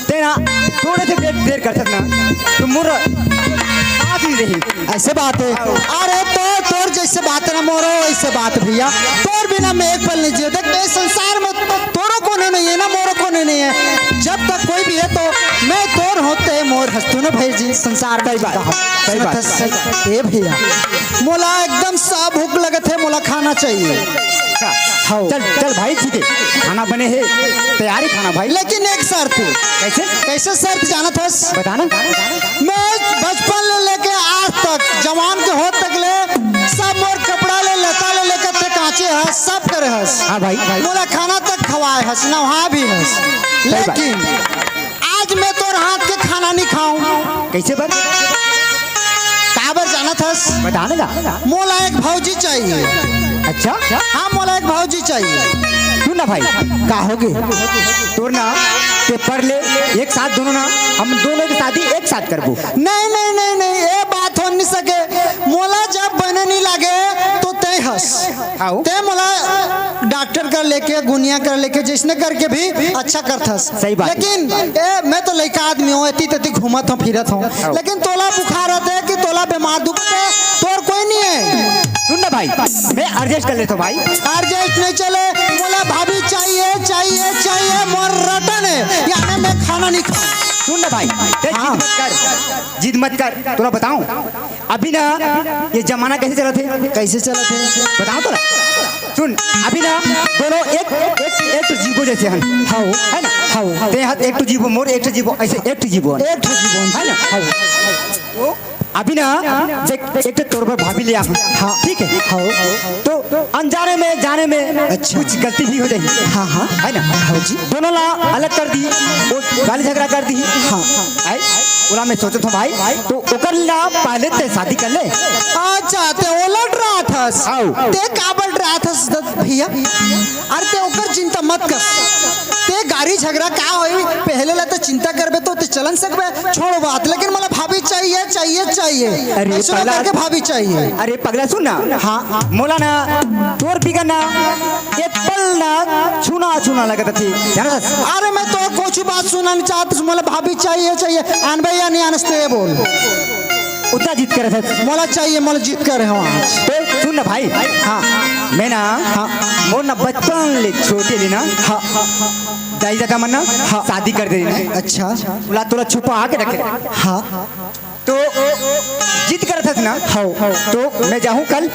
ते ना थोड़े से देर, देर करथस ना, तो मोर साथ ही रही। ऐसे बात है। अरे तो तोर जैसे बात ना मोरो वैसे बात भैया, तोर बिना मैं एक पल नहीं जियो। देख, इस संसार में तोरो कोनो नहीं है ना, मोरो कोनो नहीं है। जब तक कोई भी है तो मैं तोर हूँ, ते मोर हस, तू ना भाई जी, संसार में सही बात, जीता है। सही बात। ए भैया, मोला एकदम सा भूख लगत है, मोला खाना चाहिए। अच्छा, हाँ। चल, चल भाई, ठीक है, खाना बने है, तैयारी खाना भाई। लेकिन एक शर्त है। कैसे? कैसे शर्त जानत हस? बताना। मैं बचपन ले लेके आज तक, जवान के होत तक ले, सब मोर कपड़ा ले, लता ले लेके ते कांचे हस, सब करे हस। हाँ भाई। मोला खाना तक खवाए हस, नहा भी हस। सही बात। लेकिन आज मैं तोर हाथ के खाना नहीं खाऊं। कैसे बर? काबर जानत हस? बता ना। मोला एक भौजी चाहिए। अच्छा? हाँ, मोला एक भौजी चाहिए। सुन ना भाई। का होगे? तोर ना, ते पढ़ ले, एक साथ दोनों ना, हम दोनों के शादी एक साथ करबो। नहीं, नहीं, नहीं, नहीं, ये बात हो नहीं सके। मोला जब बने नहीं लागे, हाउ। ते मोला डॉक्टर कर लेके, गुनिया कर लेके, जैसने करके भी अच्छा करथस। सही बात। लेकिन ए, मैं तो लइका आदमी हूँ, एती तेती घूमत हूँ, फिरत हूँ। हाउ। लेकिन तोला बुखार रहते कि तोला बीमार दुखते, तोर कोई नहीं है। सुन ना भाई, मैं एडजस्ट कर लेता हूँ भाई। एडजस्ट नहीं चले, मोला भाभी चाहिए, चाहिए, चाहिए, मोर रटन है, यानी मैं खाना नहीं खाऊँ। सुन ना भाई, ते हाँ। जिद मत कर, जिद मत कर, तोला बताऊँ। अभी ना, ये जमाना कैसे चलत हे? कैसे चलत हे? बताओ तो ना। सुन, अभी ना, दोनों एक, एक, एक तो जीवो जैसे हन। हाउ। है ना? हाउ। ते हाथ एक तो जीवो, मोर एक तो जीवो, ऐसे एक तो जीवो हन। एक तो जीवो हन। है ना? हाउ। तो अभी ना, देख, एक तो तोर बर भाभी ले आ। हाँ। ठीक है? हाउ। तो अनजाने में, जाने में अच्छा। कुछ गलती भी हो जाए। हाँ, हाँ। है ना? हाउ जी। दोनों ला अलग कर दी, वो गाली झगड़ा कर दी। हाँ। है? ओला मैं सोचत हूँ भाई, तो ओकर ला पहले ते शादी कर ले। अच्छा, ते ओला डरात हस। हाउ। ते काबर डरात हस दत्त भैया? अरे ते ओकर चिंता मत कर। ते गाड़ी झगड़ा का होई, पहले ला ते चिंता करबे तो ते चलन सकबे, छोड़ो बात। लेकिन मोला भाभी चाहिए, चाहिए, चाहिए। अरे ऐसा पगला। करके भाभी चाहिए। अरे पगला सुन ना। हाँ। मोला ना तोर बिगर ना एक पल ना छूना छूना लगत थी, जानत हस? अरे मैं तो कुछ बात सुनना नहीं चाहत, मोला भाभी चाहिए, चाहिए। आनबे या नहीं आनस ते बोल। उतना जिद करत हस। मोला चाहिए, मोला जिद करे हो आज। तो सुन ना भाई। हाँ। मैं ना, हाँ। मोर ना बचपन ले छोटे ले ना, हाँ। दाई दादा मन ना, हाँ। शादी कर दे रहे। अच्छा। बोला तोला छुपा के रखे। हाँ। तो जिद करत हस ना, हाँ। तो मैं जाहूँ कल।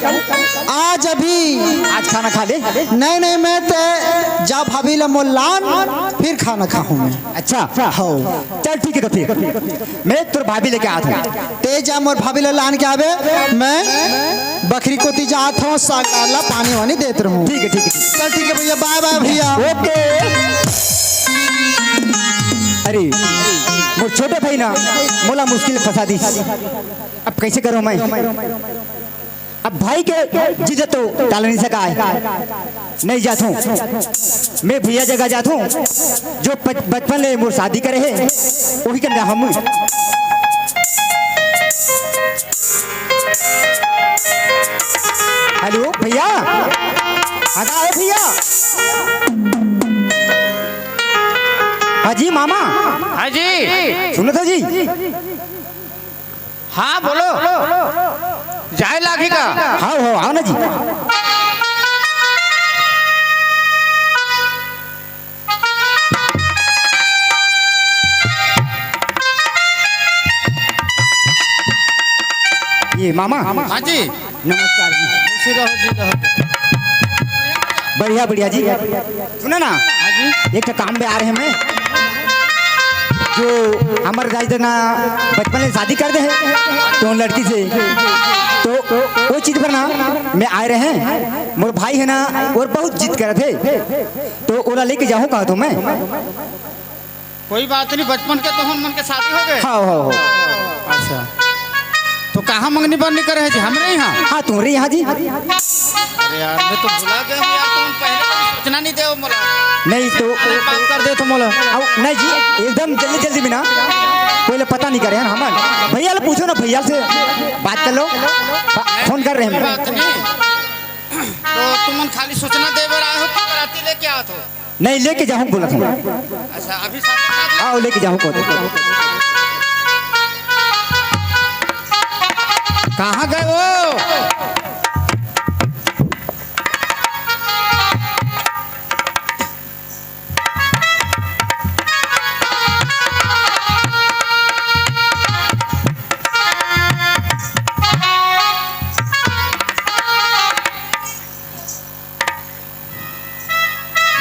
आज अभी। आज खाना खा ले। नहीं, नहीं, मैं ते जा भाभी ला मोला लान, फिर खाना खाहूँ मैं। अच्छा। हाँ। चल ठीक है तो फिर। मैं तोर भाभी लेके आत हूँ। ते जा मोर भाभी ला लान के आबे, मैं बखरी कोती जात हूँ, साग डाल ला पानी वानी देत रहूँ। ठीक है, ठीक है, ठीक है। चल ठीक है भैया, बाय बाय भैया। ओके। अरे, मोर छोटे भाई ना, मोला मुश्किल फंसा दिस। अब कैसे करूँ मैं? अब भाई के जिद तो टाल नहीं सका है। नहीं जात हूँ। मैं भैया जगह जात हूँ। जो बच-, बचपन ले मोर शादी करे है, वही करना हम। हेलो भैया, आगा आओ भैया। हाँ जी मामा। हाँ जी। सुनो तो जी। हाँ, बोलो। जाए लागी का? हाँ, हो, आओ ना जी। ये मामा। हाँ जी। नमस्कार जी। खुशी रहो जी, रहो। बढ़िया, बढ़िया जी। सुना ना, हाँ जी। एक ठो काम में आ रहे हैं मैं, जो हमर दाई ददा ना बचपन में शादी कर दे है, तो लड़की से, तो वो चीज पर ना मैं आए रहे हैं। मोर भाई है ना, और बहुत जिद करत है, तो ओला लेके जाहूँ कहा तो मैं। कोई बात नहीं, बचपन के तो हम मन के शादी हो गए। हाँ, हाँ, हाँ। अच्छा, तो कहाँ मंगनी बरनी करे है जी? हमरे यहाँ? हाँ, तुम्हरे यहाँ जी। अरे यार, मैं तो भुला गया हूँ यार, तुम पहले कभी सूचना नहीं दे मोला। नहीं तो अरे बात कर दे तो मोला। आओ, नहीं जी, एकदम जल्दी जल्दी में ना, कोई ले पता नहीं करे है ना हमन। भैया ले पूछो ना, भैया से बात कर लो, बा-, फोन कर रहे हैं। बात नहीं। तो तुमन खाली सूचना दे बर आए हो कि बराती लेके आत हो? नहीं, लेके जाहूँ बोलत हूँ। अच्छा, अभी साथ में आओ, लेके जाहूँ को। कहाँ गए वो?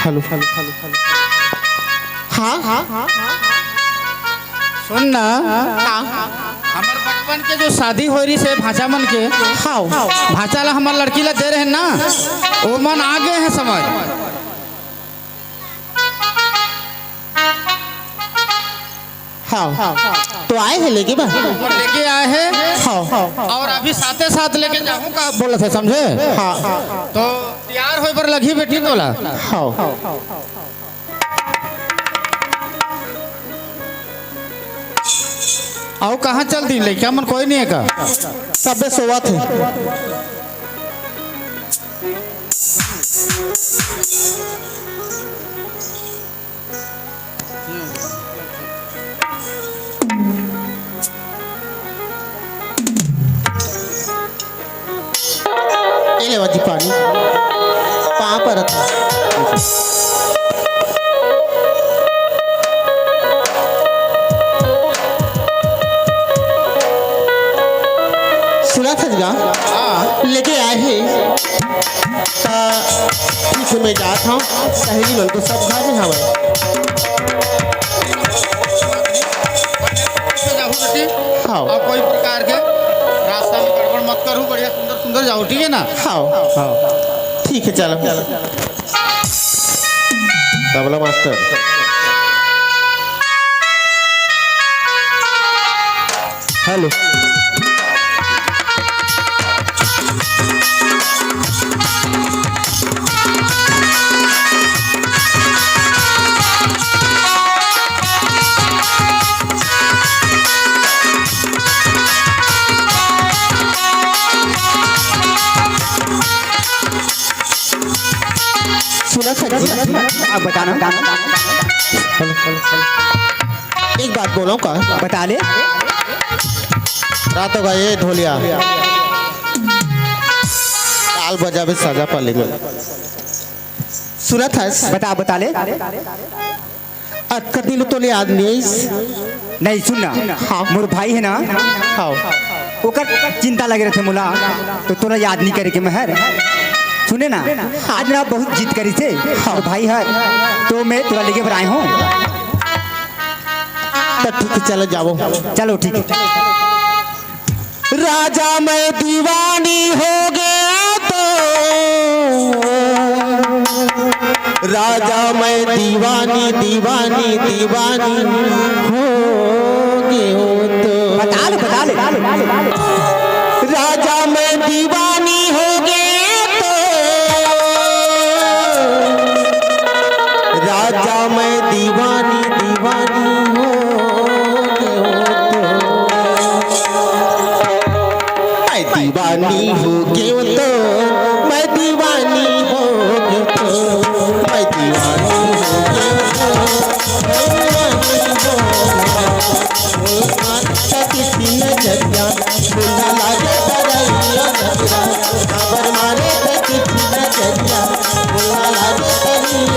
Hello, hello, hello, hello. हाँ, हाँ, हाँ। सुन ना। हाँ। हमर बचपन के जो शादी होय रहिस हे भांचा मन के, हाँ। भांचा ला हमर लड़की ला दे रहे ना, ओमन आ गए हैं समझ। हाँ, तो आए हैं लेके बा? लेके आए हैं। हाँ। और अभी साथे साथ लेके जाहूँ का बोलत हे, समझे? हाँ। तो तैयार होय बर लगही बेटी तोला। हाँ। अउ कहाँ चल दी लइका मन, कोई नहीं है का? सबे सोवत हे। ए लेवा जी पानी, पाँव परत हँव। सुनत हस गा? हाँ। लेके आए हे। त ठीक हे, मैं जात हँव, सहेली मन तो सब घरे हवय। हाँ। अउ कोई प्रकार के रास्ता में गड़बड़ मत करहू, बढ़िया सुंदर सुंदर जाहू, ठीक हे ना? हाँ। हाँ। ठीक हे, चलो। तबला मास्टर। हेलो। सुनत हस जी? हाँ, बताना। एक बात बोलँव का? बता ले। रात हो गे ढोलिया, ताल बजाबे साजा पाली में। सुनत हस? बता, बता ले। अतका दिन तोला याद नइ आइस? नहीं, सुन ना। हाँ। मोर भाई हे ना, हाँ। ओकर चिंता लगे रहिथे मोला, त तोला याद नइ करे के मैं हर। सुने ना, आज ना बहुत जिद करिस हे, हाँ। मोर भाई हर, त मैं तोला लेगे बर आए हँव। त ठीक हे, चलो जावव। चलो, ठीक हे। राजा मैं दीवानी हो गया तो, राजा मैं दीवानी, दीवानी, दीवानी हो गया तो। बता ले, बता ले। राजा मैं दीवानी हो गया तो, राजा मैं दीवानी, दीवानी हो गया तो। मैं दीवानी हो गयो तो, मैं दीवानी हो गयो तो, मैं दीवानी हो गयो तो, मैं दीवानी हो गयो तो। मुसलमान का किसी नजरिया, मुन्ना लागे बरैया नजरिया, खबर मारे तो किसी नजरिया, मुन्ना लागे बरैया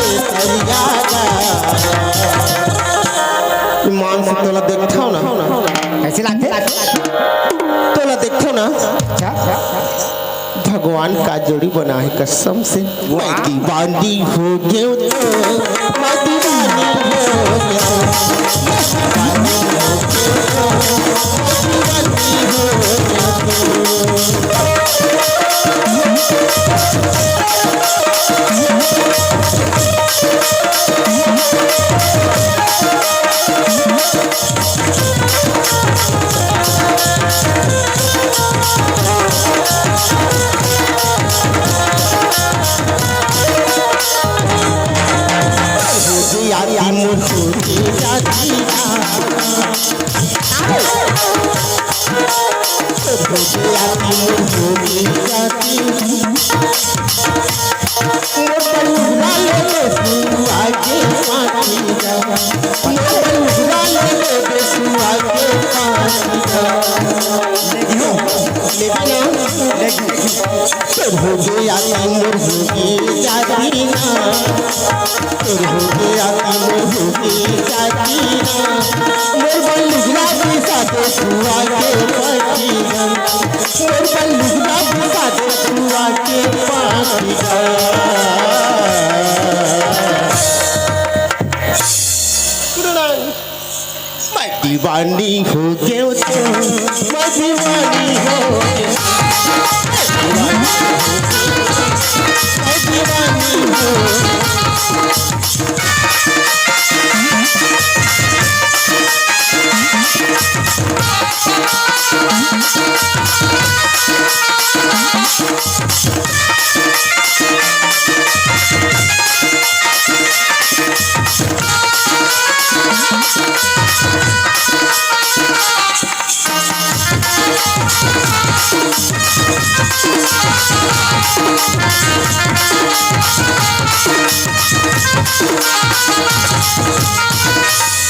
नजरिया। ईमान से तोला देखथव ना। कइसे लागथे? तोला देखथव ना। अच्छा। भगवान का जोड़ी बना हे कसम से। मैं दीवानी हो गयो तो, मैं दीवानी हो गयो। मैं दीवानी हो गयो तो, मैं दीवानी हो गयो तो। तोर होगे आती मोर होगे जाती ना, तोर होगे आती मोर होगे जाती ना। मोर बर लुगरा बिसा दे सुआ के पाती ना, मोर बर लुगरा बिसा दे सुआ के पाती ना। मैं दीवानी हो गयो तो, मैं दीवानी हो गयो। मैं दीवानी हो गयो।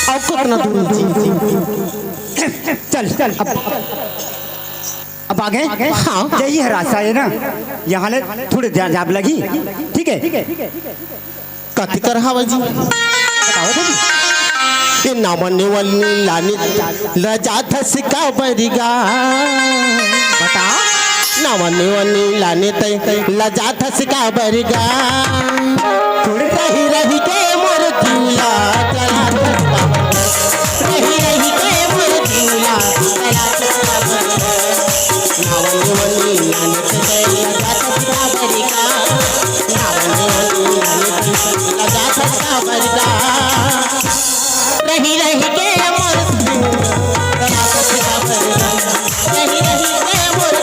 अब कतना दूर जी? चल, चल, अब, अब आगे। हाँ। यही है रास्ता, है ना? यहाँ ले थोड़े जा-, जाब लगी। ठीक है? कति कर हवा जी? बताओ तो। ये नामने वाली लानी लजाथस का बरिगा। बता। नामने वाली लानी तै लजाथस का बरिगा। रही रही के मोर दिला जलाथस का बरिगा। रही रही के मोर दिला जलाथस का बरिगा। नामने वाली लानी तै लजाथस का बरिगा। नामने वाली लानी तै लजाथस का बरिगा। रही रही के मोर रही रही के मोर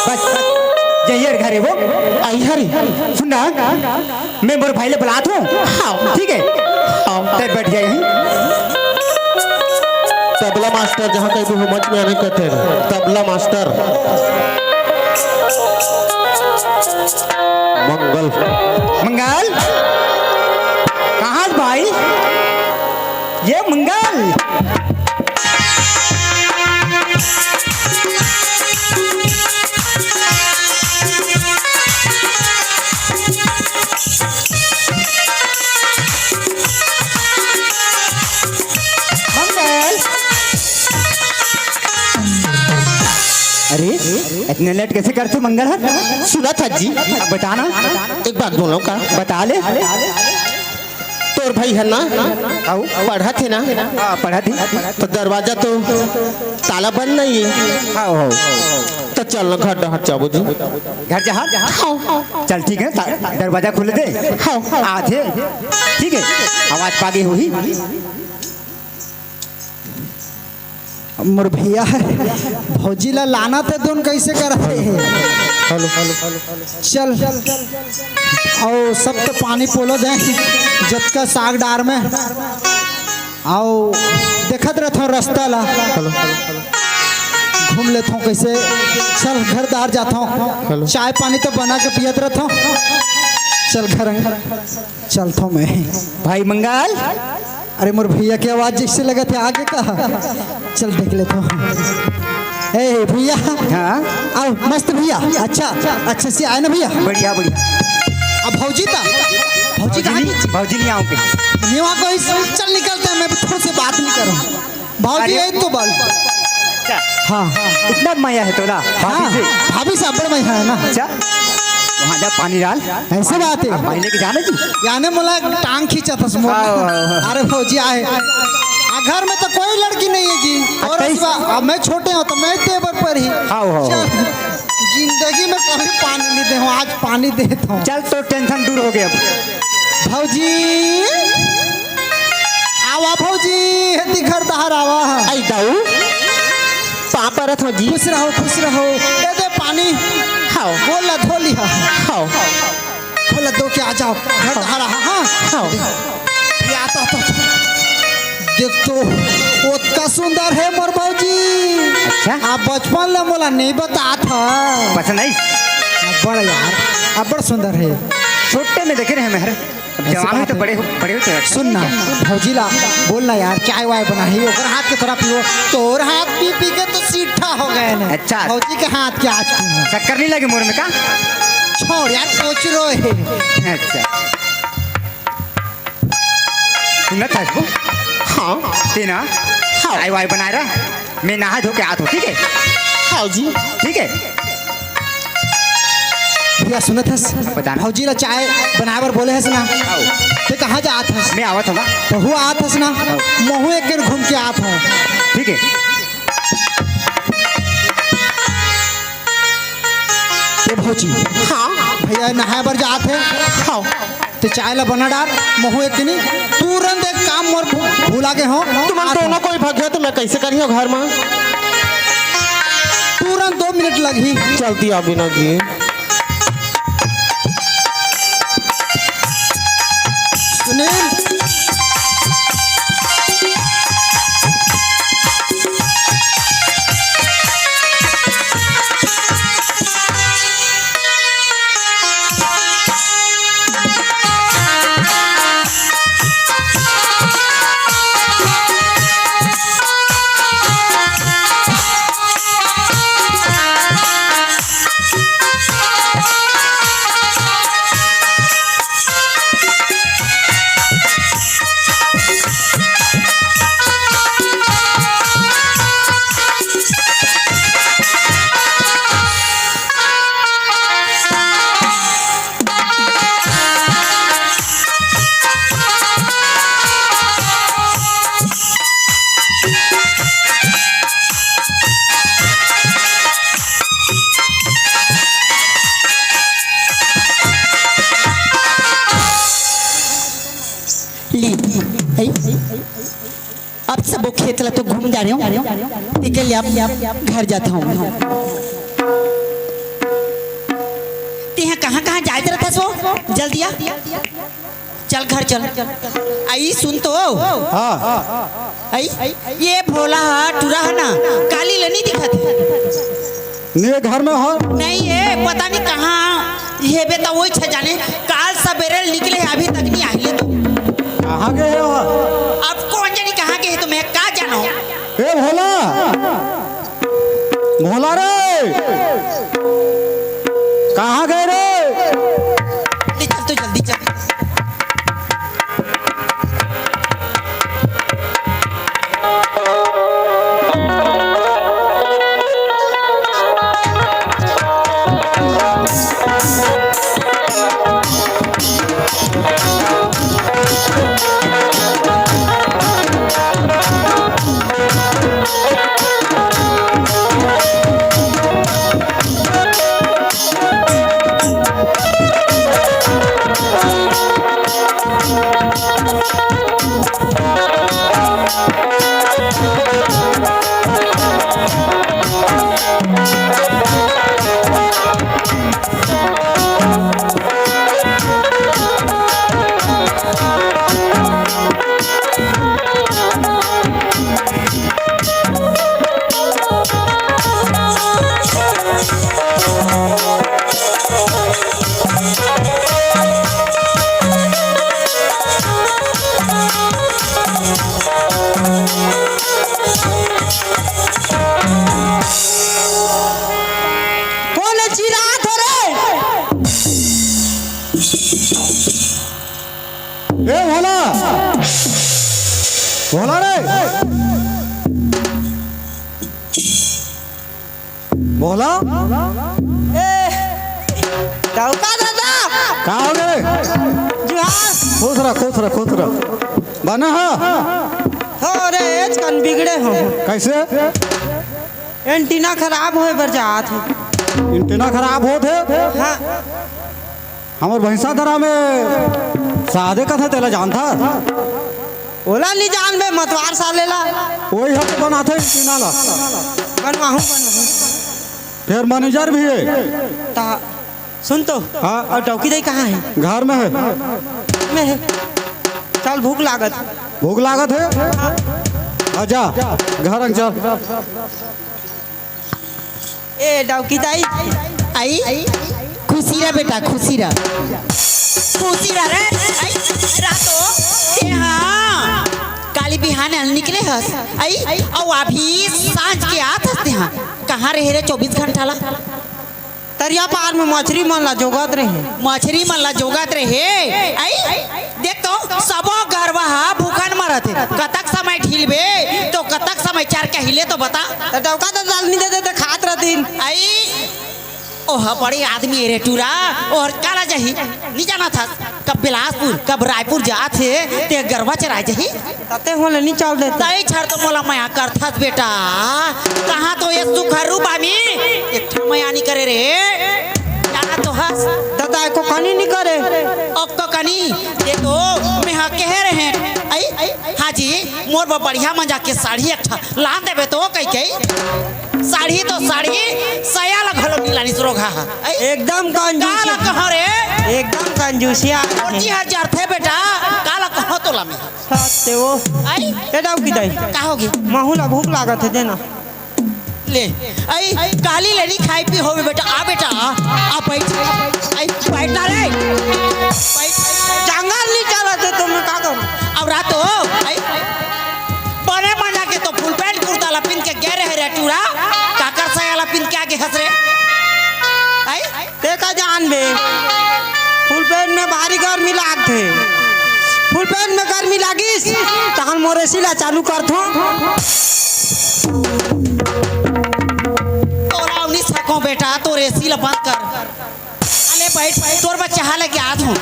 बस, जइहर घरे वो। अइहर। सुन ना, मैं मोर भाई ले बलात हूँ। हाँ। ठीक है? हाँ। तै बैठ जाए ही। तबला मास्टर, जहाँ कहीं भी हो, मंच में आने कहते हैं। तबला मास्टर। मंगल। मंगल? कहाँ भाई? ये मंगल। मंगल। अरे, इतने लेट कैसे कर तू मंगल? हाँ? सुना था जी। अब बता ना। एक बात बोलो का? बता ले। तोर भाई है ना? आओ। पढ़त हे ना? हाँ, पढ़त हे। तो दरवाजा तो ताला बंद नहीं है। हाँ, हाँ। तो चल ना घर डहर जाबो जी। घर जा? हाँ। चल ठीक है, ता-, दरवाजा खोल दे। हाँ। आथे। ठीक है, आवाज पागे होही। मोर भैया, भौजी ला लाना ते दोन कैसे करत हे? Hello, hello, hello, hello. चल, अउ सब तो पानी पोलो दे, जतका साग डार में। अउ देखत रहथों रास्ता ला। Hello, hello, hello. घूम लेथों कैसे, चल घर दार जाथों। हेलो। चाय पानी तो बना के पियत रहथों। चल घर चलथों मैं। भाई मंगल। अरे मोर भैया के आवाज जैसे लगत हे आगे का। चल देख लेथों। ए भैया। हाँ? आओ मस्त भैया। अच्छा, अच्छा से आए ना भैया। बढ़िया, बढ़िया। अब भौजी ता? भौजी भौजी कहाँ नहीं, गई? भौजी नहीं आओगे? नहीं वहाँ कोई। चल निकलते हैं, मैं थोड़े से बात नहीं करूँ। भाभी अरे। यही तो बोल। अच्छा। हाँ। इतना मया है तोला भाभी हाँ, से? भाभी से अब्बड़ मया है ना। अच्छा। वहाँ जा पानी डाल। ऐसे बात है। अब पानी लेके जाना जी। याने मोला टांग खींचा था मोर। हाँ, हाँ, हाँ। अरे भौजी आए। आ घर में तो कोई लड़की नहीं है जी। और अच्छा, इस बार, अब मैं छोटे हूँ तो मैं तेवर पर ही। हाँ, हाँ, हाँ। चल, जिंदगी में कभी पानी नहीं दे हूँ, आज पानी देता हूँ। चल तो टेंशन दूर हो गया अब। भौजी। आवा भौजी, हेती घर डहर आवा। आई दाऊ, पाँव परत हँव जी। खुश रहो, खुश रहो। ए दे पानी। हाँ। गोड़ ला धो लिहा। हाँ। गोड़ ला धो के आ जाओ। घर डहर आहा, हाँ। हाँ। या तो, तो। देख तो, ओतका सुंदर हे मोर भौजी। अच्छा। आप बचपन ले मोला नहीं बतात हा। पसंद आई? अब्बड़ यार, अब्बड़ सुंदर हे। छोटे में देखे रहे मैं हर। अब ऐसी जवान हुई बात तो है। बड़े हो, बड़े हो तो। सुन ना, भौजी ला बोल ना यार, चाय वाय बनाही, ओकर हाथ के थोड़ा पीबो। तोर हाथ पी पी के तो सीठा हो गए ना। अच्छा। भौजी के हाथ के आज पीबो। शक्कर नहीं लगे मोर में का? छोड़ यार, कोचरो हे। अच्छा। सुनत हस वो? हाँ। ते ना? हाँ। चाय वाय बनाए रह। मैं नहा धो के आत हूँ, ठीक है? हाँ जी। ठीक है? भैया सुनत हस? बता ना। भौजी ला चाय बनाए बर बोले हस ना? आओ। ते कहाँ जात हस? मैं आवत हूँ। तहू आत हस ना? आओ। महू एक दिन घूम के आत हूँ। ठीक है। ए भौजी। हाँ। भैया नहाए बर जात हे। हाँ। ते चाय ला बना डार, महूँ एक जनी तुरंत एक काम मोर भू-, भुला गे हों। तुमन दोनों कोई भगियो तो मैं कैसे करियो घर में? तुरंत दो मिनट लगही। चलती आ बिना जी। सुनील। ले, है। अब सबो खेत ला तो घूम डारेंव, तेकर ले अब घर जात हँव। तेहा कहाँ कहाँ जात रथस वो? जल्दी आ, चल घर चल। आई सुन तो। हाँ। आई, ये भोला हा टूरा हा ना, काली ले नी दिखत हे। नहीं, घर में हो। नहीं हे, पता नहीं कहाँ हेबे, त वही छे जाने। काल सबेरे निकले हे, अभी तक नहीं आइले तो। कहाँ गए हो? अब कौन जानी कहाँ गए हे, तो मैं का जानों? ए भोला, भोला रे, कहाँ गए रे? जल्दी चल, तू जल्दी चल। कौन चिल्लात हो रे? ए भोला, भोला रे, भोला। ए, डौका दादा। का हो गे? जुहार। खुश रह, खुश रह, खुश रह। बना हा? थोरे एच कन बिगड़े हो। कैसे? एंटीना खराब होए बर जात हे। एंटीना खराब होत हे? हाँ। हमर भैंसा दरा में सादे कथे तेला जानथा? ओला नी जानबे, मतवार साले ला। वही हक बनाथे एंटीना ला। बनवाहूँ, बनवाहूँ। फेर मैनेजर भी हे। ता सुन तो। हाँ। अउ डौकी दाई कहाँ हे? घर में हे। में हे। चल, भूख लागत। भूख लागत हे? हाँ, जा, घर अंग चल। ए, डौकी दाई। आई? खुशी रह बेटा, खुशी रह। खुशी रह रे। आई, रह तो। ए, हाँ। काली बिहान निकले हस। आई? अउ अभी सांझ के आत हस तेहा। कहाँ रहे रे चौबीस घंटा ला? तरिया पार में मछरी मन ला जोगत रहे। मछरी मन ला जोगत रहे। आई, देख तो, सबो गरवा हा भूखन मरत हे। कतक समय ढिलबे, तो कतक समय चर के हिले तो बता। त डौका तो दाल नी दे दे, खात रहतिन। आई, ओह बड़े आदमी हे रे टूरा, ओहर काला जाही, नी जानत हस। कब बिलासपुर, कब रायपुर जात हे, ते गरवा चराय जाही। तते होले नी चल देते। तई छर तो मोला मया करथस बेटा। कहाँ तो ये सुखरू बामी, एक ठो मया नी करे रे। जाना तो हस। त ताय को कनी नी करे। अब तो कनी, ये तो मैं हा कहे रहे। आई, हाँ जी, मोर बर बढ़िया मजा के साड़ी एक ठा लान देबे तो कही कही। साड़ी तो साड़ी, सया ला घलो नी लानिस रोगहा हा। आई, एकदम कंजूस। काला कहो रे? एकदम कंजूसिया। मोर जी हर जरथे बेटा, काला कहो तोला मैं। सत्य वो। आई? ए डौकी दाई। का होगे? महू ला भूख लागत हे, देना। ले, आई, काली ले नी खाई पी होबे बेटा, आ बेटा, आ, आ बैठ, आई, बैठ ना रे, बैठ। जंगल नी चलत हे तो मैं का करूं? अब रात हो, आई, बने मजा के तो फुल पैंट कुर्ता ला पिन के गे रहे रे टूरा, काकर सया ला पिन के आगे हंस रे, आई? ते का जानबे, फुल पैंट में भारी गर्मी लागथे। फुल पैंट में गर्मी लागिस, तहन मोर एसी ला चालू करथों। तोला उन्नीस सको बेटा, तोर एसी ला बंद कर। अले बैठ, बैठ, तोर बच्चा हाले के आत हूँ।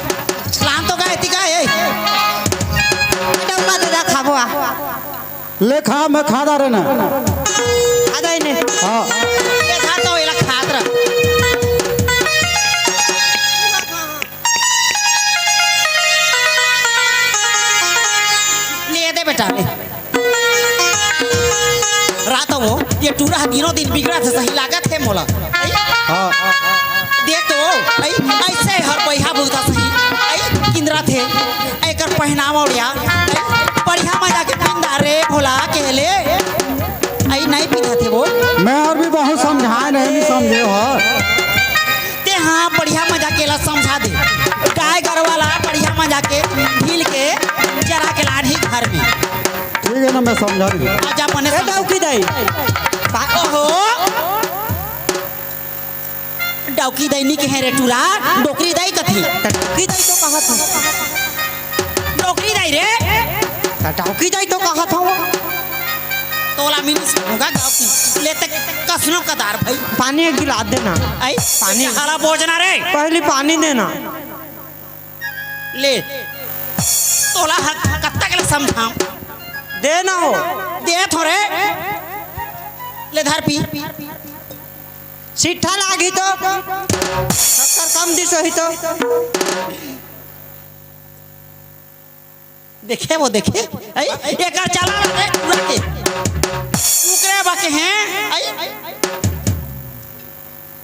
लान तो गए, ती गए, ए। डब्बा दे दा, खाबो आ। ले खा, मैं खा डारे ना। खा डारे ने। हाँ। ये खा तो, ये ला खात रह। ले दे बेटा, ले। रात हो, ये टूरा दिनों दिन बिगड़त हे, सही लागत हे मोला। हाँ। देख तो, आई, ऐसे हर बइहा बुझता सही। आई, किंदरा थे। एकर पहनावा ओढ़िया, बढ़िया मजा के पिंदा रे भोला के ले। आई नहीं पीता थे वो। मैं और भी बहुत समझाए नहीं, नहीं समझे हो। ते हाँ, बढ़िया मजा के ला समझा दे। गाय गरवा ला बढ़िया मजा के ढील के चरा के लान ही घर में। ठीक है ना, मैं समझा दूँ। आजा मने ए, समझा। डौकी दाई। ओहो। डौकी दाई नी कहे रे टूरा, डोकरी दाई कथे। त डौकी दाई तो कहत हूँ। डोकरी दाई रे। त डौकी दाई तो कहत हूँ। तोला मिनिस होगा डौकी। ले ते कसनो कदार भाई। पानी एक गिलास देना। आई? पानी। हरा भोजना रे। पहली पानी देना। ले। तोला ह-, कब तक ले समझाऊं? देना हो। दे थोरे। ले धर पी। सिट्ठा लागी तो, शक्कर कम दिस होही तो। देखे वो, देखे, आई, एकर चला रे, पूरा के। कुकरे बके हैं, आई।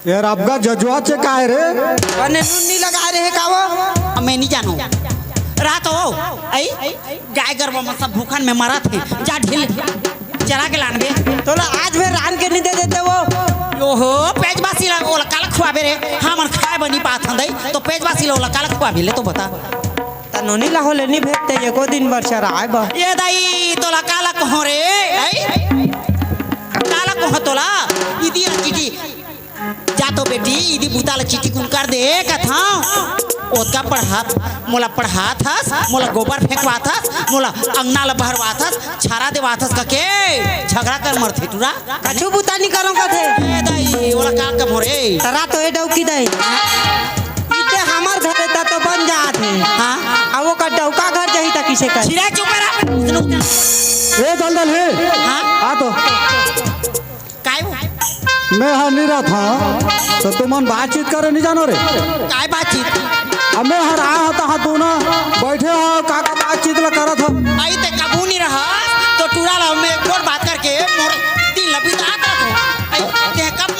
यार, आपका जजुआ चे का है रे? कने नून नहीं लगा रहे का वो? अब मैं नहीं जानू। रात हो, आई, गाय गरवा मन सब भूखन में मरत हे। जा ढील चरा के लानबे। तोला आज भर रांध के नहीं दे देते वो। ओहो, पेज बासी ला, ओला काला खुआबे रे। हमन खाए बनी पात हन दई, तो पेज बासी ला ओला काला खुआबे ले तो बता। त नोनी ला होले नहीं भेजते, एको दिन बर चराए बर। ये दाई, तोला काला कहो रे, आई? काला कहो तोला? इदी चिटी। जा तो बेटी, इदी बूता ला चिटिकुन कर दे, कथां। ओतका पढ़ात, मोला पढ़ात हस, मोला गोबर फेंकवात हस, मोला अंगना ला बहरवात हस, छारा देवात हस कके, झगड़ा कर मरथे टूरा। कछु बूता नी करो कथे। ए दाई, ओला का कमो रे? तरा तो ए डौकी दाई। इते हमर घर ता तो बन जात हे। हाँ। आ वो का डौका घर जाही ता किसे कर? छिरा चुप रह। ए दलदल हे। हाँ? आ तो। काय हो? मैं हा नहीं रहत हूँ, तो तुमन बातचीत करे नहीं जानो रे। काय बातचीत? अब मैं हर आया था, हाँ, तू ना बैठे हो, का, का बातचीत ला करत हो? आई ते कबू नहीं रहा, तो टूरा ला मैं गोड़ बात करके मोर दिल ला बिदा कर दो। आई ते कब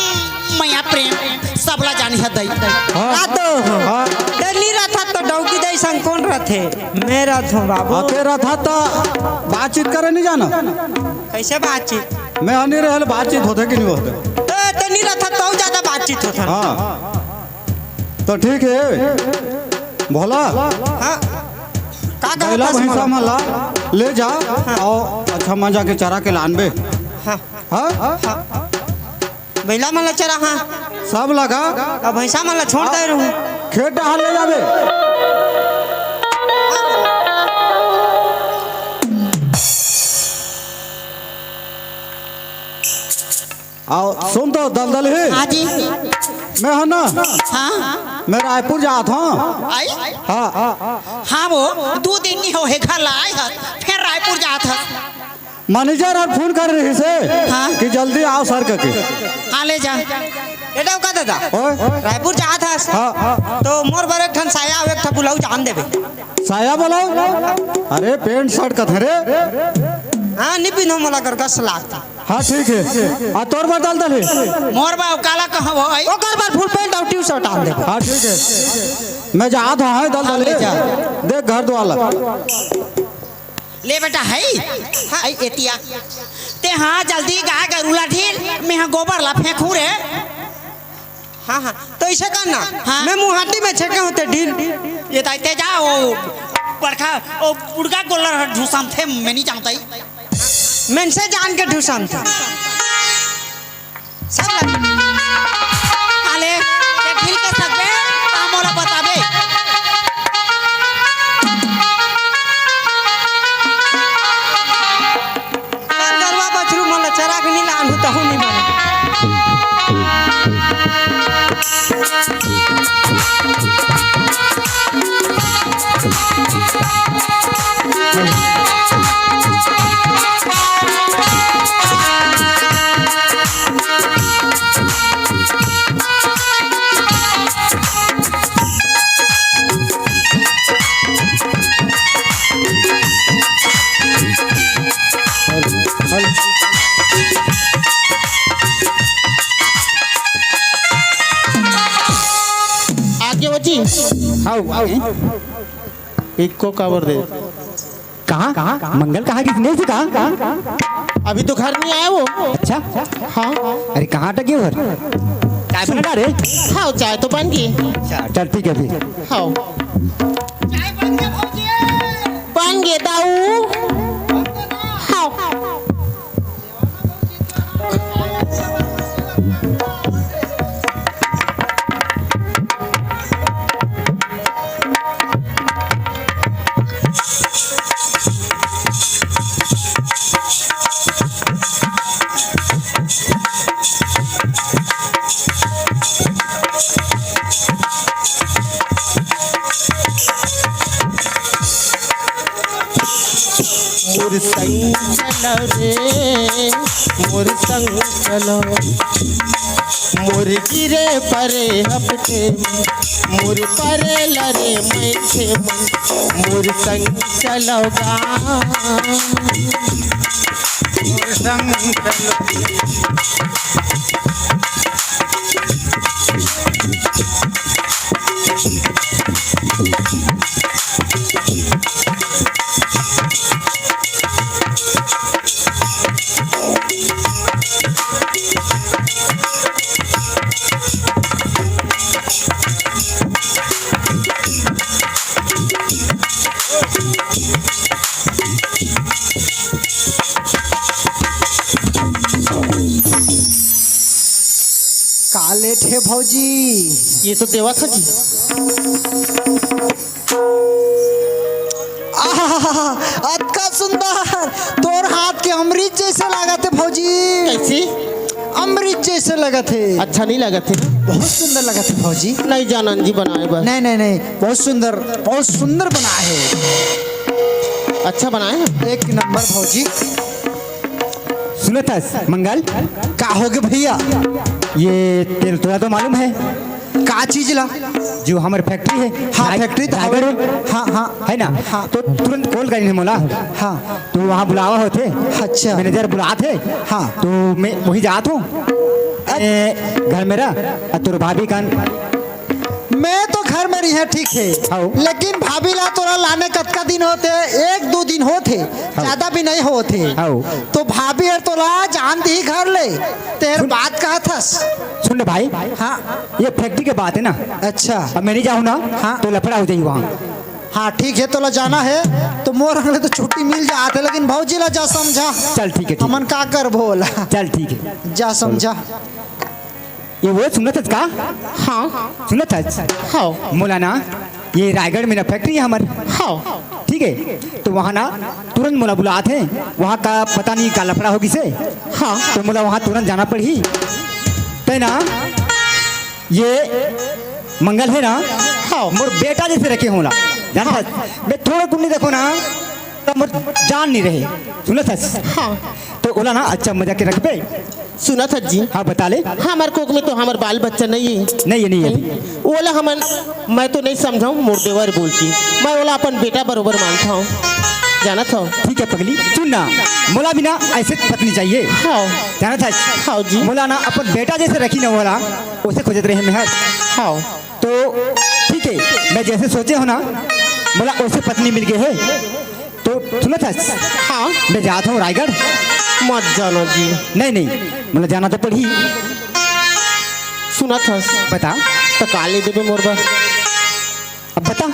मैया प्रेम सबला जानी है दई। हाँ। आ तो। हाँ। ते नहीं रहत हा तो डौकी दाई संग कौन रहत हे? मैं रहत हूँ बाबू। आते रहत हा तो बातचीत करे नहीं जाना। कैसे बातचीत? मैं हा नहीं रहल, बातचीत होथे कि नहीं होथे? ए, ते नहीं रहत हा तो ज्यादा बातचीत होथे। हाँ। तो ठीक है, भोला। हाँ। का कहत बैला हस भैंसा भोला? मन ला ले जा, हाँ। अउ अच्छा मजा के चरा के लानबे। हाँ। हाँ? हाँ। बैला मन ला चरा, हाँ। सब लगा। अब भैंसा मन ला छोड़ दे रहूं। खेत डहार ले जाबे। अउ सुन तो दलदल ही। हाँ जी। मैं हा ना। हाँ। मैं रायपुर जात हूँ। आई? हाँ। हाँ वो, दू दिन नहीं हो हे घर ला आए हस, फिर रायपुर जात हस। मैनेजर ह फोन करे रहिस हे हाँ। कि जल्दी आव सर कहिके। हाँ, ले जा। ए डउका दादा, ओए। रायपुर जात हस? हाँ। तो मोर बर एक ठन साया अउ एक ठन ब्लाउज आन देबे। साया ब्लाउज? अरे, पैंट शर्ट कथे रे। हाँ, नी पिंधों, मोला गरगस लागथे। हाँ, ठीक हे। आ, तोर बर दलदल हे। मोर बर काला कहबो, ओकर बर फुल पैंट अउ टी शर्ट आन देबे। हाँ, ठीक हे। मैं जात हँव, हाँ, दलदल हाँ, ले हे। जा। देख घर दुवार ला। ले बेटा, हई? हाँ। हई एतिया। ते हाँ, जल्दी गाय गरू ला ढील, मैं हाँ गोबर ला फेंकहूँ रे। हाँ, हाँ, तो अइसे करना, हाँ। मैं मुहाटी में छेके हों ते ढील। ए दाई ते जा, ओ बड़का, ओ बुड़का गोल्लर ह ढूसमथे, मैं नी जानत हँव। मैं से जान के ढूसमथे। सब लग- आले, ते ढील के सकबे, त मोला बताबे। गरवा बछरू मन ल चरा के नी लानहूँ, तहूँ नी बने। आगे बची। How, how. इको काबर दे? कहाँ? कहाँ? मंगल कहाँ? किसने से कहा? अभी तो घर नहीं आया वो। अच्छा। हाँ। अरे, कहाँ अटक गए उधर? चाय बना रे। हाँ, चाय तो बन गई। अच्छा, चल, ठीक है फिर। हाँ। बन गए दाऊ। हाँ। मोर संग चलो रे, मोर संग चलो। मोर गिरे परे हपटे, मोर परे लरे मैथे मन, मोर संग चलो गा। मोर संग चलो। का लेट हे भौजी? ये तो देवा था जी। आहा, अतका सुंदर, तोर हाथ के अमृत जैसे लागत हे भौजी। कैसे? अमृत जैसे लगत हे। अच्छा नहीं लगत हे। बहुत सुंदर लगत हे भौजी। नहीं जानन जी बनाए बर। नहीं, नहीं, नहीं, बहुत सुंदर, बहुत सुंदर बनाए हे। अच्छा बनाए हे। एक नंबर भौजी। सुनत हस मंगल? का होगे भैया? ये तेल तोला तो मालूम हे? का चीज ला? जो हमर फैक्ट्री हे, हाँ, राय-, फैक्ट्री तो रायगढ़ हवे। हे। हाँ, हाँ। हे ना? हाँ। तो तुरंत कॉल करिन हे मोला। हाँ। तो वहाँ बुलावा होथे। अच्छा। मैनेजर बुलात हे। हाँ। तो मैं वही जात हँव। अ- ए, घर में रह, अ, तोर भाभी कन। मैं तो घर में रहिहूँ, ठीक हे। हाँ। लेकिन भाभी ला तोला लाने कतका दिन होथे? एक दो दिन होथे, हाँ। ज्यादा भी नहीं होथे। हाँ। तो भाभी हर तोला जान दिही घर ले, तेर सुन। बात कहत हस। सुन ना भाई, हाँ। ये फैक्ट्री के बात हे ना। अच्छा। अब मैं नहीं जाहूँ ना, हाँ। तो लफड़ा हो जाही वहाँ। हाँ, ठीक हे, तोला जाना हे तो मोर अंग ले तो छुट्टी मिल जात हे, लेकिन भौजी ला जा समझा। चल ठीक हे, ठीक हे। हमन का करबो ओला? चल ठीक हे। जा समझा। ये वो सुनत हस का? हाँ। सुनत हस? हाँ। मोला ना, ये रायगढ़ में ना फैक्ट्री हे हमर। हाँ। ठीक हे, तो वहाँ ना तुरंत मोला बुलात हे, वहाँ का पता नहीं का लफड़ा हो गिस हे। हाँ। तो मोला वहाँ तुरंत जाना पड़ही। तै ना, ये मंगल हे ना, हाँ। मोर बेटा जैसे रखे हँव ओला। जानत हस? मैं थोड़ा कुन्नी देखो ना, मोर जान नहीं रहे। सुनत हस? हाँ। तो ओला ना अच्छा मजा के रखबे। सुनत हस जी? हाँ, बता ले। हमर कोख में तो हमर बाल बच्चा नहीं है। नहीं है, नहीं है अभी। ओला हमन, मैं तो नहीं समझाऊँ, मोर देवर बोलती। मैं ओला अपन बेटा बरोबर मानता हूँ, जानत हव। ठीक है पगली, सुन ना, मोला भी ना ऐसे पत्नी चाहिए। हाँ। जानत हस? हाँ जी। मोला ना अपन बेटा जैसे रखी ना, ओला ओसे खोजत रहे मैं। हाँ। तो ठीक है, मैं जैसे सोचे हो ना, मोला ओसे पत्नी मिल गई है। तो सुनत हस? हाँ। मैं जात हूँ रायगढ़। मत जाना जी। नहीं, नहीं, मोला जाना तो पड़ही। सुनत हस? बता। तो का ले देबे मोर बर? अब बता,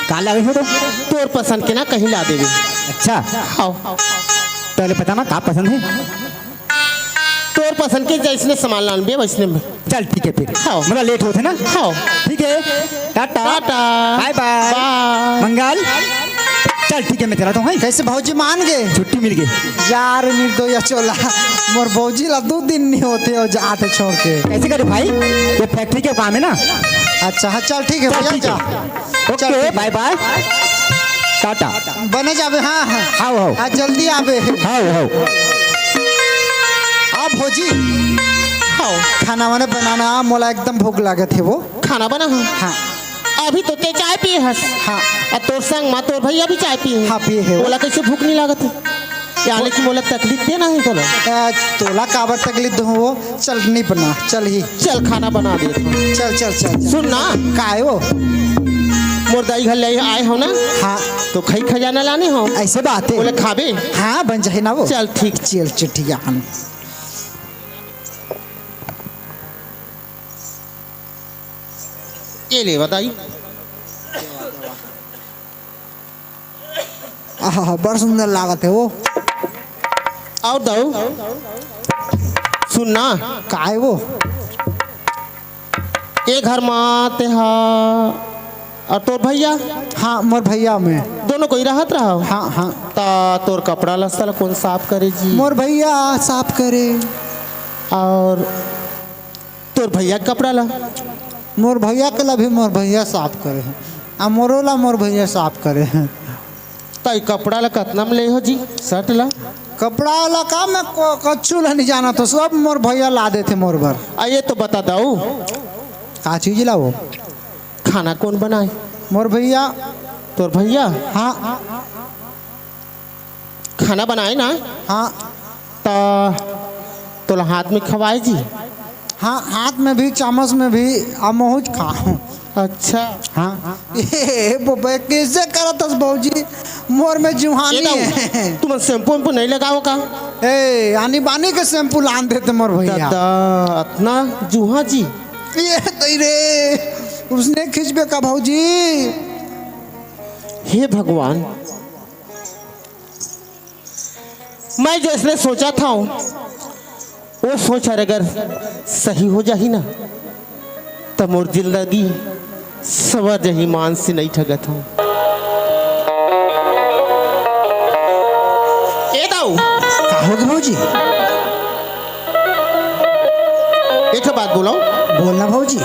का लावे हो तो? तोर पसंद के ना कहीं ला देबे। अच्छा। हाँ। पहले बता ना, का पसंद है? तोर पसंद के जैसने सामान लानबे वैसने में। चल ठीक है फिर। हाँ। मोला लेट होत है ना? हाँ। ठीक है, टाटा। टाटा। बाय बाय। बाय। मंगल। चल ठीक है, मैं चलत हूँ। कैसे भौजी मान गे? छुट्टी मिल गई। यार निर्दोया चोला, मोर भौजी ला दू दिन नहीं होते हो जात है छोड़ के। कैसे करे भाई, ये फैक्ट्री के काम है ना। अच्छा हाँ, चल ठीक है चल भैया, ठीक जा। है। ओके, चल ठीक है। बाय बाय। टाटा। बने जाबे, हाँ हाँ। हाव, हाव। हाँ, जल्दी आबे। हाव, हाव। आ भौजी। हाँ। खाना वाना बनाना, मोला एकदम भूख लागत है वो। खाना बना, हाँ। हाँ। अभी तो ते चाय पिए हस। हाँ। आ तोर संग मा तोर भैया भी चाय पिए हे। हाँ, पिए हे। ओला कैसे भूख नहीं लागत है? यानी कि मोला तकलीफ देना है तोला। ए, तोला काबर तकलीफ दूँ वो? चल नहीं बना, चल ही। चल खाना बना दे। चल, चल, चल, चल। सुन ना। का है वो? मोर दाई घर ले आए हो ना? हाँ। तो खई खजाना लाने हो। ऐसे बात है। बोले खाबे? हाँ, बन जाए ना वो। चल ठीक। चल, चल, ठीक है, हम। ये ले बताई। आहा, बड़ सुंदर लागत है वो। और दाऊ, सुन ना। का है वो? ये घर मा तेहा और तोर भैया? हाँ, मोर भैया में। दोनों कोई रहत रहा? हाँ, हाँ। ता तोर कपड़ा लत्ता ला कौन साफ करे जी? मोर भैया साफ करे। और तोर भैया के कपड़ा ला? मोर भैया के ला भी मोर भैया साफ करे हैं, आ मोरो ला मोर भैया साफ करे हैं। ताई कपड़ा ला कतना में ले हो जी, शर्ट ला? कपड़ा ला का मैं को-, कच्छु ला नहीं जाना, तो सब मोर भैया ला देथे मोर बर। आ ये तो बता दाऊ। का चीज ला वो? खाना कौन बनाए? मोर भैया। तोर भैया? हाँ। खाना बनाए ना? हाँ। ता तोला हाथ में खवाए जी? हाँ, हाथ में भी, चम्मच में भी, आ महूँ च खाहूँ। अच्छा। हाँ। ए, बबे, कैसे करत हस भौजी? मोर में जुहानी ये दाऊ, है। तुमन शैम्पू वैम्पू नहीं लगाओ का? ए, आनी बानी के शैम्पू लान देते मोर भैया। दादा, अतना जुहा जी? ये तई रे, उसने खींचबे का भौजी? हे भगवान, मैं जैसने सोचा था, वो सोच हर अगर सही हो जाही ना, त मोर जिंदगी सवर जही मान से नहीं ठगत हूँ। ए दाऊ। का होगे भौजी? एक ठो बात बोलो। बोलना भौजी।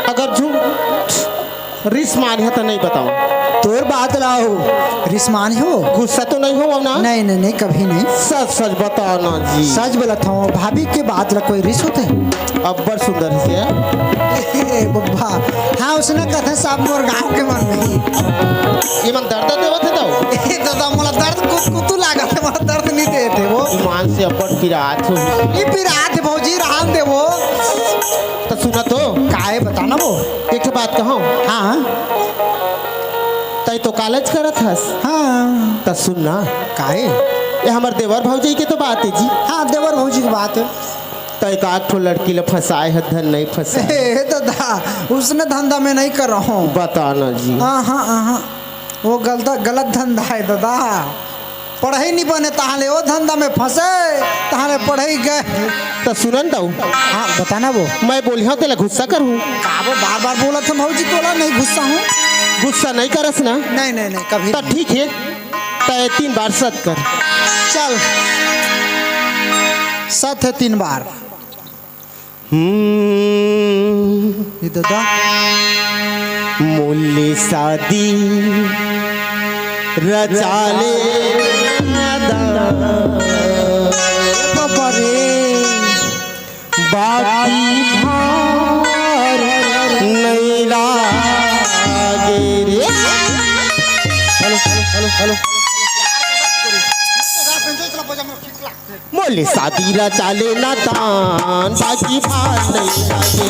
अगर झूठ रिस मानिहा त नहीं बताओ। तोर बात ला हो, रिस मानिहूँ। गुस्सा तो नहीं हो ना? नहीं, नहीं, नहीं, कभी नहीं। सच सच बताओ ना जी। सच बोलत हूँ, भाभी के बात ला कोई रिस होथे? अब्बड़ सुंदर हे से। ए, बब्बा, हाँ, उसने कथे सब मोर गाँव के मन नहीं। ये मन दर्द देवत हे तो? ए, दादा, मोला दर्द कुत-, कुतु लागत हे, मोला दर्द नहीं देते वो। ईमान से अब्बड़ पिरात हो। ये पिरात हे भौजी, रहन दे वो। तो सुना तो। काहे बताना वो? एक ठो बात कहूँ? हाँ। तै तो कॉलेज करत हस। हाँ। त सुन ना। काहे? ये हमर देवर भौजी के तो बात है जी। हाँ, देवर भौजी के बात है। तै का एक ठो लड़की ल फंसाए ह धन नहीं फंसाए। ए दादा, उसने धंधा में नहीं कर रहा हूँ। बता ना जी। हाँ, हाँ, हाँ, हाँ। वो गलत, गलत धंधा है दादा। पढ़ाई नहीं बने, तहाँ ले वो धंधा में फंसे, तहाँ ले पढ़ाई गए। त सुनन दाऊ। हाँ, बताना वो। मैं बोलिहूँ, तेला गुस्सा करहूँ। का वो बार-बार बोलत हे भौजी, तोला नहीं गुस्सा हूँ? गुस्सा नहीं करस ना? नहीं, नहीं, नहीं, कभी त नहीं। ठीक है, त तीन बार सत कर। चल, सत है तीन बार। हम्म। ये दादा। मोले शादी रचाले ना दान। बाबा रे, बाकी भार नहीं लागे रे। Hello, hello, hello, hello. मोले शादी रचाले ना दान, बाकी भार नहीं लागे।